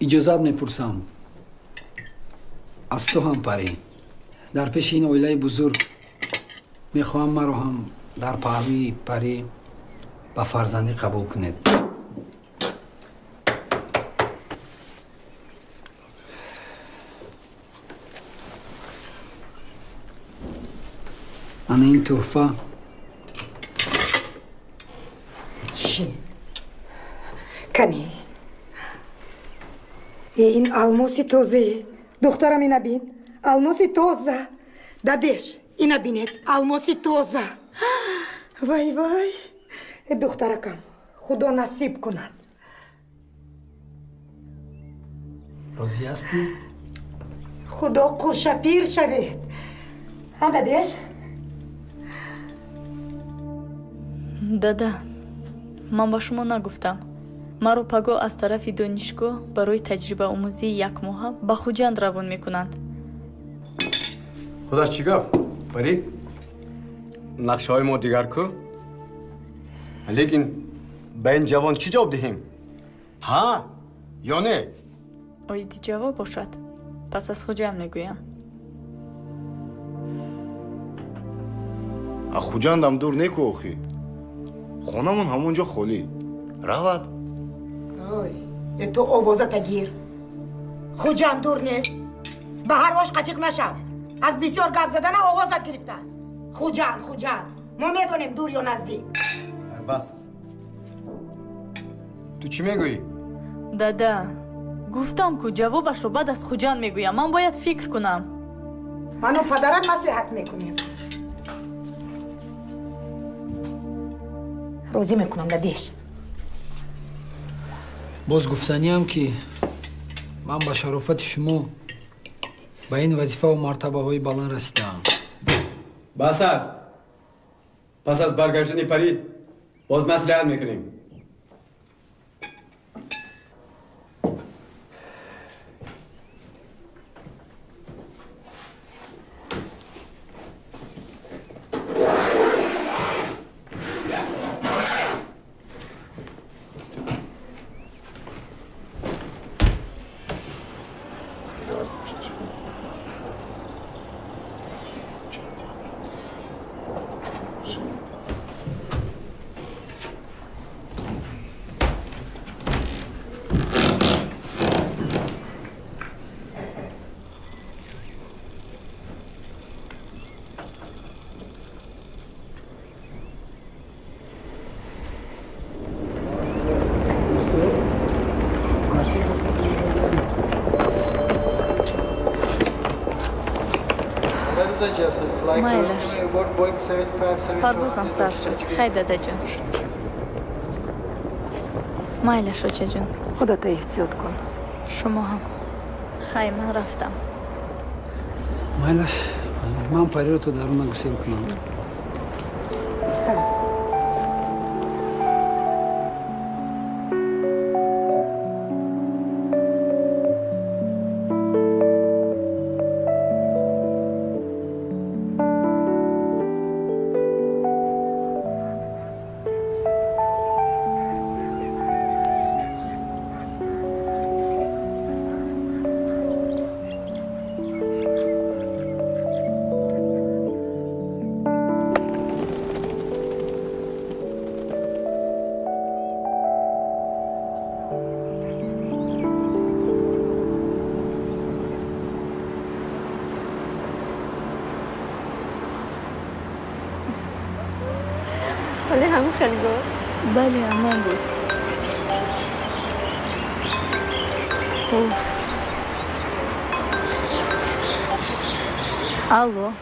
Иҷозат мепурсам аз ту ҳам, Парӣ. Дар пеши ин оилаи бузург мехоҳам маро ҳам дар паҳлӯи Парӣ ба фарзандӣ қабул кунед. Ана ин тӯҳфа. Кани, ин алмоси тозае. Духтарам, ина бин, алмоси тоза. Дадеш, ина бинед, алмоси тоза. Вай, вай, духтаракам, худо насиб кунад. Розӣ ҳастӣ? Худо қӯшапир шавед. Ҳа, дадеш? Дада, ман ба шумо нагуфтам. Маро пагоҳ аз тарафи донишгоҳ барои таҷрибаомӯзии якмоҳа ба Хуҷанд равон мекунанд. Худаш чӣ гап, Парӣ? Нақшаҳои мо дигар ку? Лекин ба ин ҷавон чӣ ҷавоб диҳем? Ҳа ё не? Оиди ҷавоб бошад, пас аз Хуҷанд мегӯям. А Хуҷандам дур неку охӣ. Хонамон ҳамон ҷо холӣ. Равад. Ой, ту овозата гир. Хуҷанд дур нест. Ба ҳар ош қатиқ нашав. Аз бисёр гап задана овозат гирифтааст. Хуҷанд, Хуҷанд. Мо медонем дур ё наздик. Бас, Ту чӣ мегӯӣ? Дада, гуфтам ку ҷавобашро баъд аз Хуҷанд мегӯям. Ман бояд фикр кунам. Ману падарат маслиҳат мекунем. Розӣ мекунам, дадеш. Боз гуфтаниам, ки ман ба шарофати шумо ба ин вазифаву мартабаҳои баланд расидаам. Бас аст. Пас аз баргаштани Парӣ боз маслиҳат мекунем. Майлаш, парвозам сар шуд. Хай, дадаҷон. Майлаш, очаҷон. Худата эҳтиёт кун. Шумо ҳам. Хай, ман рафтам. Майлаш, ман Париро то даруна гусел кунам. Хеле буд? Бале, ҳамон буд. Уф. Алло.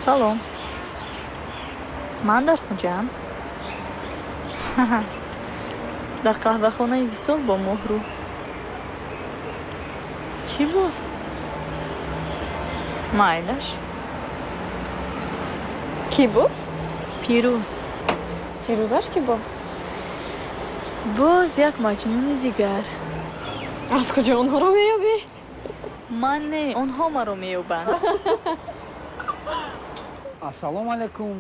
Салом. Ман дар Хуҷанд. Дар қаҳвахонаи Висол бо Моҳрӯ. Чӣ буд? Майлаш. Кӣ буд? Фирӯз. Фирӯзаш кӣ буд? Боз як маҷнуни дигар. Аз куҷо онҳоро меёбӣ? Ман не, онҳо маро меёбанд. Ассалому алайкум.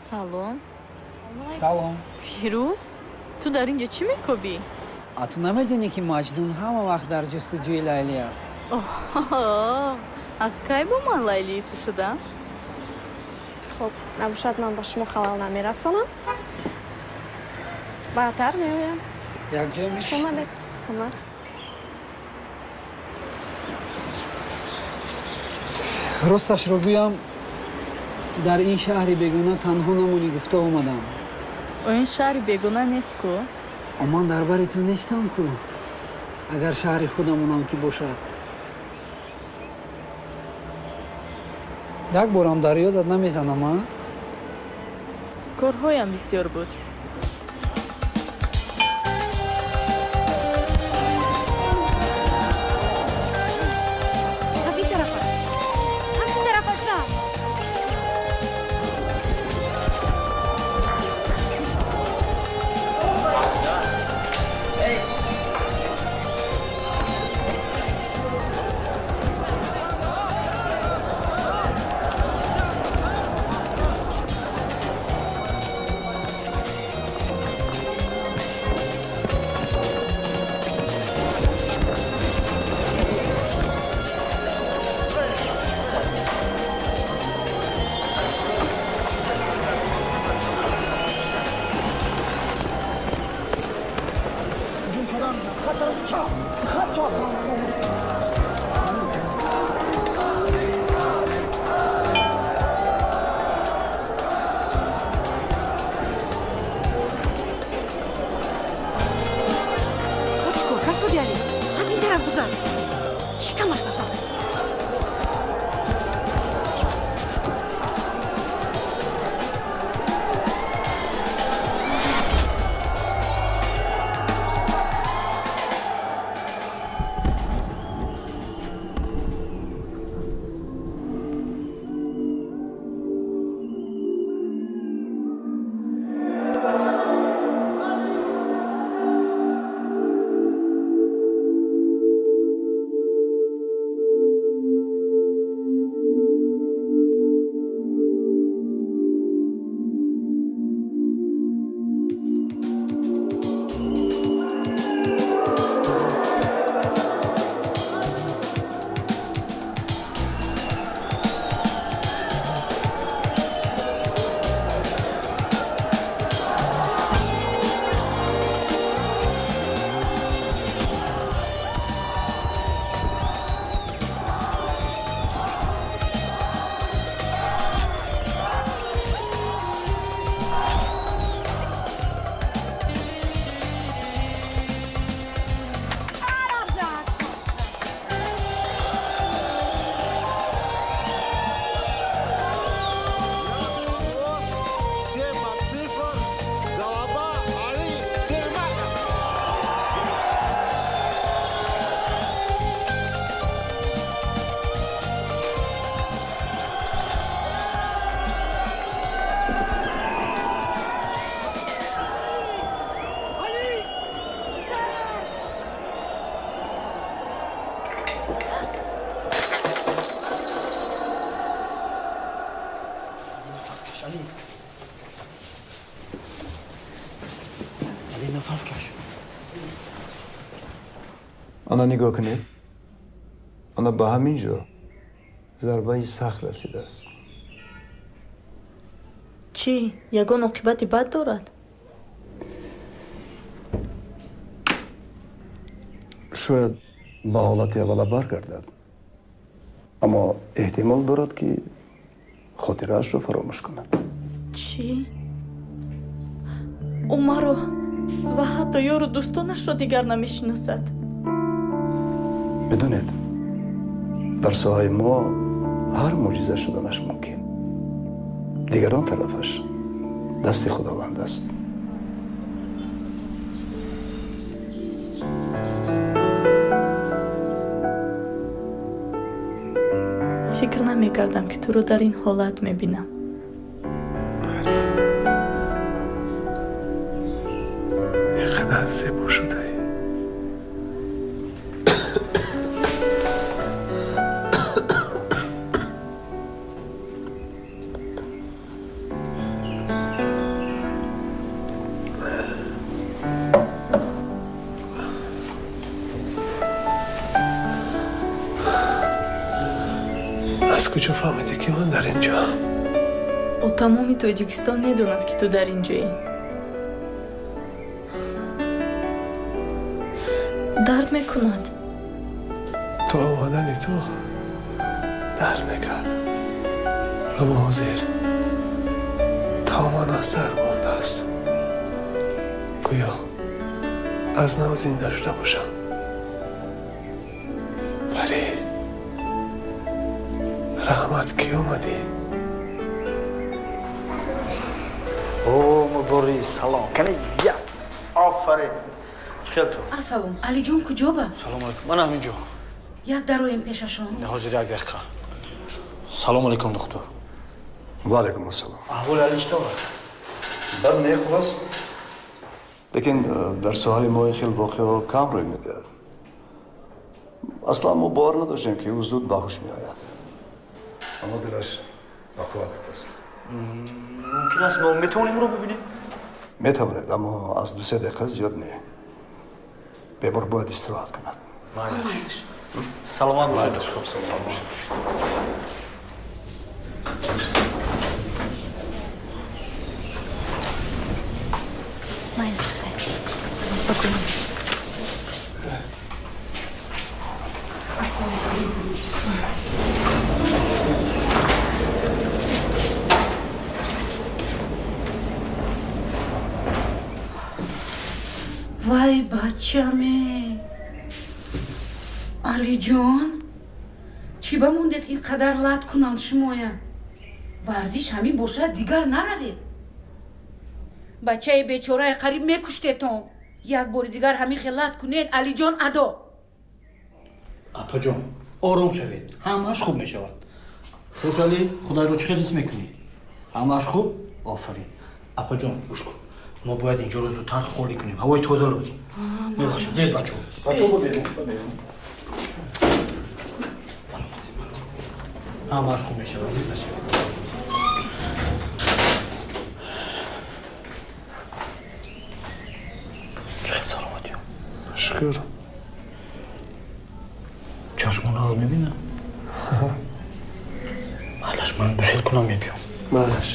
Салом. Салом. Фирӯз, ту дар ин ҷо чӣ мекобӣ? А ту намедонӣ, ки Маҷнун ҳама вақт дар ҷустуҷӯи Лайлӣ аст? Аз кай бо ман Лайлии ту шудам? Хуб, набошад, ман ба шумо халал намерасонам. Баъдтар меоям. Якҷоя мешинем. Омадед. Омад. Росташро гӯям, дар ин шаҳри бегона танҳо намонӣ гуфта омадам. Ин шаҳри бегона нест ку? Ман дар бари ту нестам ку. Агар шаҳри худамонам ки бошад. Як борам дар ёдат намезанам, а? Корҳоям бисёр буд. Нафас каш. Ана нигоҳ кунед. Ана ба ҳамин ҷо зарбаи сахт расидааст. Чӣ? Ягон оқибати бад дорад? Шояд ба ҳолати аввала баргардад, аммо эҳтимол дорад, ки хотираашро фаромӯш кунад. Чӣ? Ӯ маро ва ҳатто ёру дӯстонашро дигар намешиносад. Медонед, дар соҳаи мо ҳар мӯъҷиза шуданаш мумкин. Дигар он тарафаш дасти Худованд аст. Фикр намекардам, ки туро дар ин ҳолат мебинам. Ин қадар зебо шудаӣ. Аз куҷо фаҳмидӣ, ки ман дар ин ҷо? Ӯ тамоми Тоҷикистон медонад, ки ту дар ин ҷоӣ. Дард мекунад. То омадани ту дард мекард, аммо ҳозир тамоман аз дар мондааст. Гӯё аз нав зинда шуда бошам. Парӣ, раҳмат, ки омадӣ. О, муборис, салом. Кани я. Офарин. Чӣ хел ту? Ассалом. Алиҷон куҷо ба? Салом алейкум. Ман ҳамин ҷо. Як дароем пешашон. Не, ҳозир як дақиқа. Салом алейкум, доктор. Ва алейкум ассалом. Аҳволи Али чӣ тавр аст? Бад не, хуб аст. Лекин дар соҳаи мо ин хел воқеаҳо кам рӯй медиҳад. Аслан мо бовар надоштем, ки ӯ зуд ба ҳуш меояд. Аммо дилаш ба қувват аст. Мумкин аст мо метавонем ӯро бибинем? Метавонед, аммо аз 2-3 дақиқа зиёд не. Бемор бояд истироҳат кунад. Майлаш. Саломат бошед. Хуб, саломат бошед. Майлаш, хайр. Спокойно. Вай, бачаме! Алиҷон, чӣ ба мондед ин қадар лат кунанд шумоя? Варзиш ҳамин бошад, дигар наравед. Бачаи бечорае қариб мекуштетон. Як бори дигар ҳамин хел лат кунед, Алиҷон адо. Апаҷон, ором шавед, ҳамааш хуб мешавад. Хуш, Али, худайро чӣ хел ҳис мекунӣ? Ҳамааш хуб? Офарин. Апаҷон, гӯш кун. Мо бояд инҷоро зудтар холӣ кунем. Ҳавои тоза лозим. Мебахшед, дед бачаҳо. Бачаҳо, биберем, биберем. Ҳамааш хуб мешавад, зид нашавед. Чӣ хел саломатиё? Шукр. Чашмонаро мебинам? Майлаш, ман гусел кунам, мебиём. Майлаш.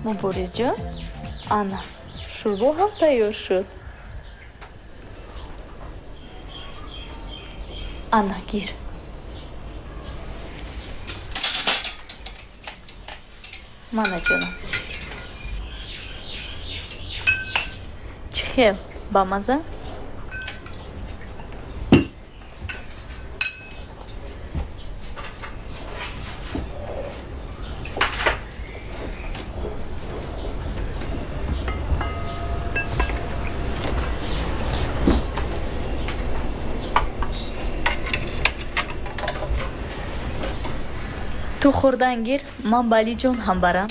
Муборизҷон, ана, шӯрбо ҳам тайёр шуд. Ана, гир. Мана ҷонам. Чӣ хел, бамаза? Ту хӯрдан гир, ман ба Алиҷон ҳам барам.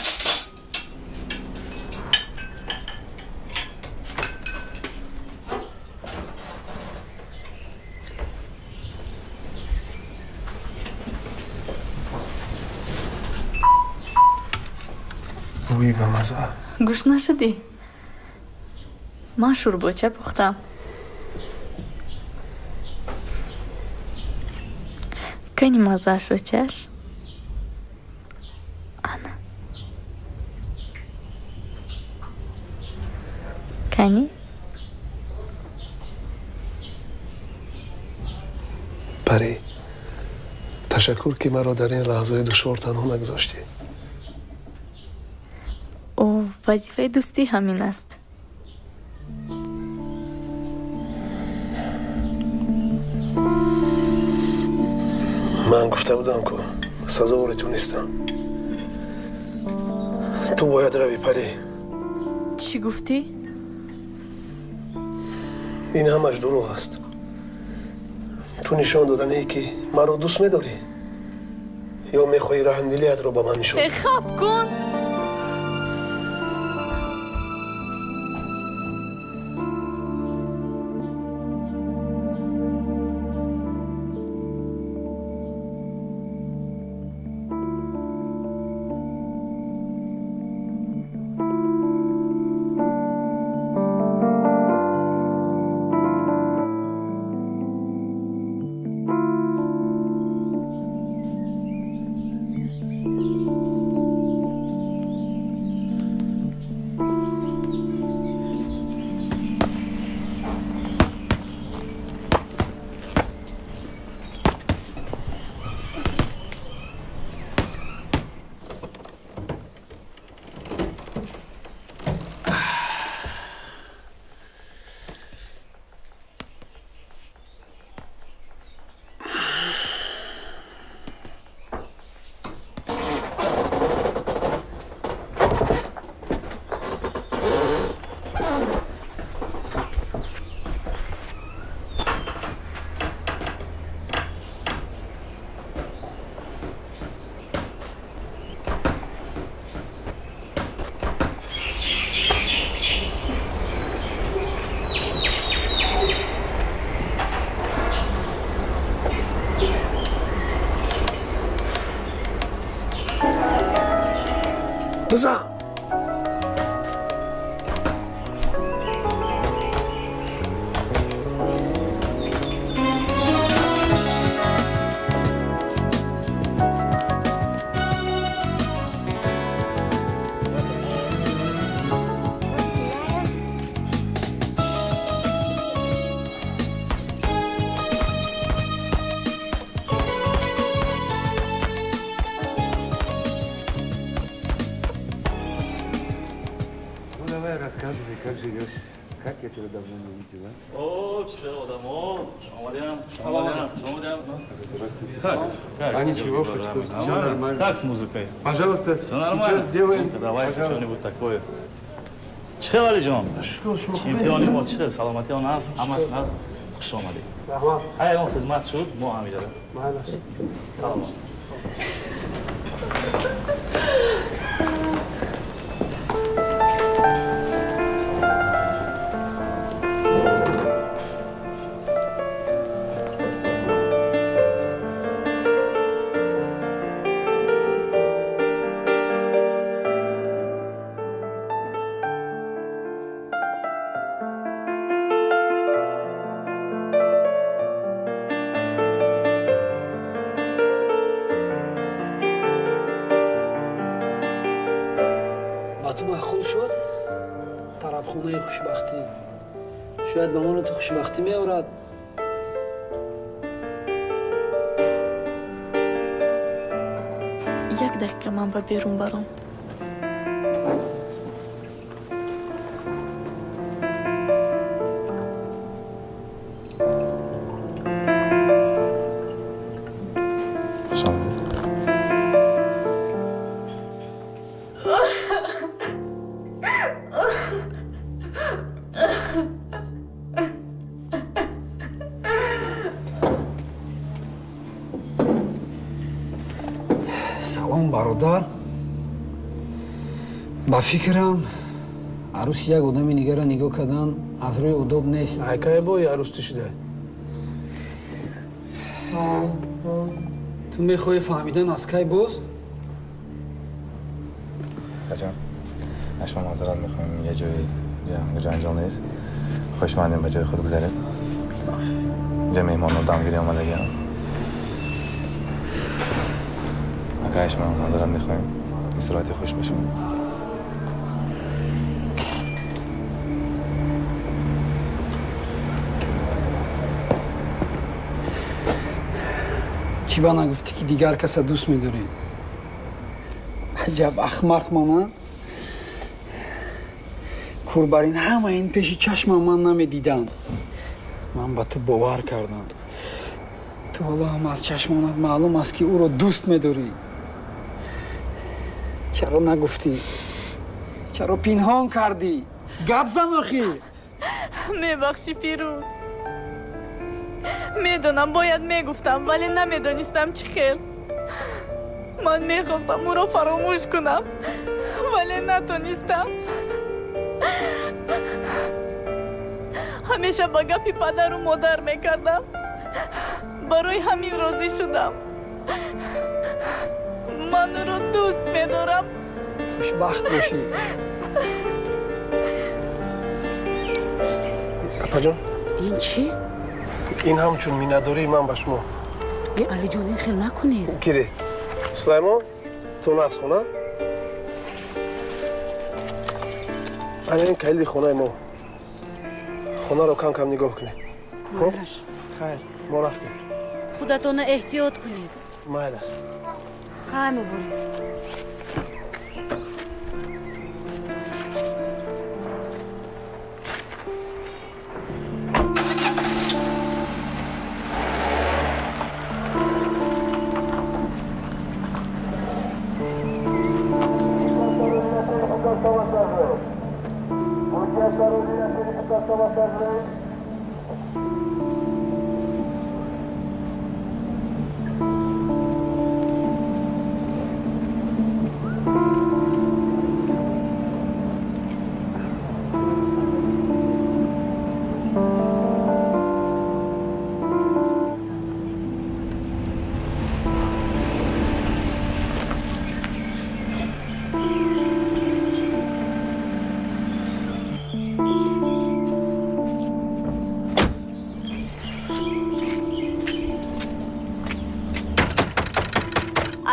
Бӯи бамаза. Гӯш нашудӣ? Ман шӯрбоча пухтам. Кани маззаашро чаш. Ана. Кани? Парӣ, ташаккур, ки маро дар ин лаҳзаи душвор танҳо нагузоштӣ. О, вазифаи дӯстӣ ҳамин аст. Ман гуфта будам, ку сазовори ту нестам. Ту бояд равӣ, Парӣ. Чӣ гуфтӣ? Ин ҳамаш дурӯғ аст. Ту нишон доданӣ, ки маро дӯст медорӣ, ё мехоҳӣ раҳмдилиятро ба ман нишон? Хаб кун! Бизан! Рассказывай, как живешь, как я тебя давно не видела. О, все, одамо, салам. Здравствуйте. Как? А ничего, все нормально. Как с музыкой? Пожалуйста, все нормально. Сейчас сделаем. Давай что-нибудь такое. Чӣ Алиҷон? Чемпиони мо чӣ? Саломатӣ он аст, ҳамаш аст. Хуш омадед. Раҳмат. Ҳар ягон хизмат шуд, мо ҳамиҷода. Саломат. Хонаи хушбахтӣ. Шояд ба мону ту хушбахтӣ меорад. Як дақиқа ман ба берун баром. Салом, бародар. Ба фикрам, арӯси як одами дигарро нигоҳ кардан аз рӯи одоб нест. Айкай бои арӯс ту шуда? Ту мехоҳӣ фаҳмидан аз кай боз? Хаҷон, аз шумо маъзарат мехоҳем, як ҷои ҷанҷол нест. Хушмандем ба ҷои худ гузаред. Инҷа меҳмонон дамгирӣ омадагиам. Акай, шумо маъзарат мехоҳем. Истироҳати хуш ба шумо. Чӣ ба нагуфтӣ, ки дигар каса дӯст медорӣ? Аҷаб ахмақ мана! Кур бар ин ҳама ин пеши чашмам ман намедидам. Ман ба ту бовар кардам. Ту ҳоло ҳам аз чашмонат маълум аст, ки ӯро дӯст медорӣ. Чаро нагуфтӣ? Чаро пинҳон кардӣ? Гап зан охӣ! Мебахшӣ, Фирӯз. Медонам, бояд мегуфтам, вале намедонистам чӣ хел. Ман мехостам ӯро фаромӯш кунам, вале натонистам. Ҳамеша ба гапи падару модар мекардам. Барои ҳамин розӣ шудам. Ман ӯро дӯст медорам. Хушбахт бошӣ. Апаҷон, ин чӣ? Ин ҳамчун миннатдории ман ба шумо. Е, Алиҷон, ин хел накунед. Гире. Сулаймон, ту нақс хона? Ана ин калиди хонаи мо. Хонаро кам кам нигоҳ кунед. Хуб? Хайр, мо рафтем. Худатонро эҳтиёт кунед. Майлаш. Хай, Мубориз.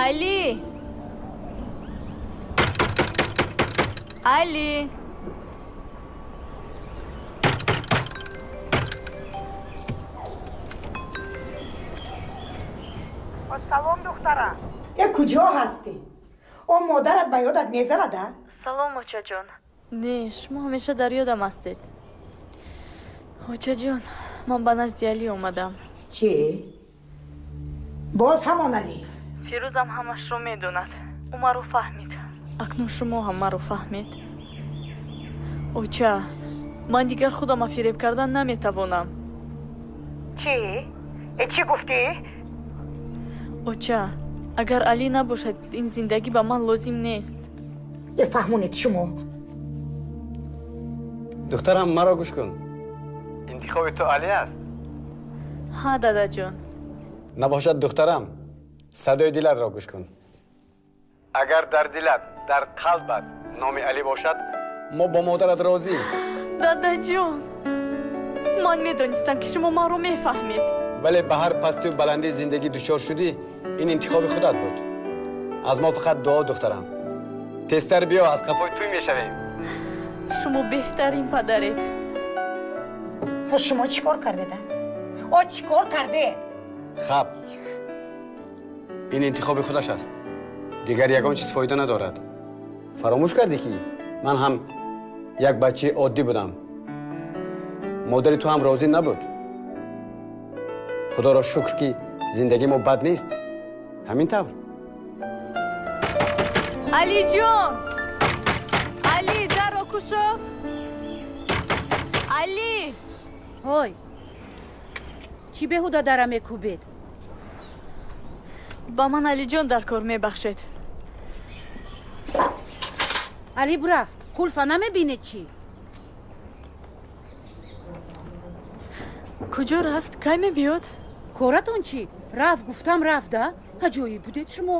Али! Али! Салом, духтара. Э, куҷо ҳастӣ? О, модарат ба ёдат мезанад, а? Салом, очаҷон. Не, шумо ҳамеша дар ёдам ҳастед. Очаҷон, ман ба назди Али омадам. Чӣ? Боз ҳамон Али? Фирӯзам ҳамашро медонад. Ӯ маро фаҳмид. Акнун шумо ҳам маро фаҳмед. Оча, ман дигар худама фиреб кардан наметавонам. Чӣ? Э, чӣ гуфтӣ? Оча, агар Али набошад, ин зиндагӣ ба ман лозим нест. Э, фаҳмонед шумо. Духтарам, маро гӯш кун. Интихоби ту Али аст? Ҳа, дадаҷон. Набошад, духтарам, садои дилатро гӯш кун. Агар дар дилат, дар қалбат номи Али бошад, мо бо модарат розӣ. Дадаҷон, ман медонистам, ки шумо маро мефаҳмед. Вале ба ҳар пастию баландии зиндагӣ дучор шудӣ, ин интихоби худат буд. Аз мо фақат дуо, духтарам. Тезтар биё, аз қафои тӯй мешавем. Шумо беҳтарин падаред. Шумо чӣ кор кардед? О, чӣ кор кардед? Хаб, ин интихоби худаш аст. Дигар ягон чиз фоида надорад. Фаромӯш кардӣ, ки ман ҳам як бачаи оддӣ будам. Модари ту ҳам розӣ набуд. Худоро шукр, ки зиндагии мо бад нест. Ҳамин тавр. Алиҷон! Али, дарро кушо! Али! Ҳой, чӣ беҳуда дара мекӯбед? Ба ман Алиҷон дар кор, мебахшед. Али бурафт. Қулфа намебинед чӣ? Куҷо рафт? Кай мебиёд? Коратон чӣ? Рафт, гуфтам, рафта. Аҷоиб будед шумо.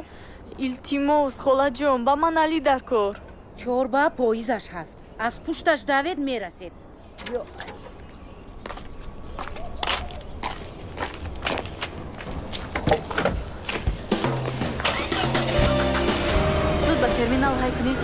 Илтимос, холаҷон, ба ман Али дар кор. Чорба поизаш ҳаст. Аз пушташ давед, мерасед. Зуд ба терминал ҳай кунед.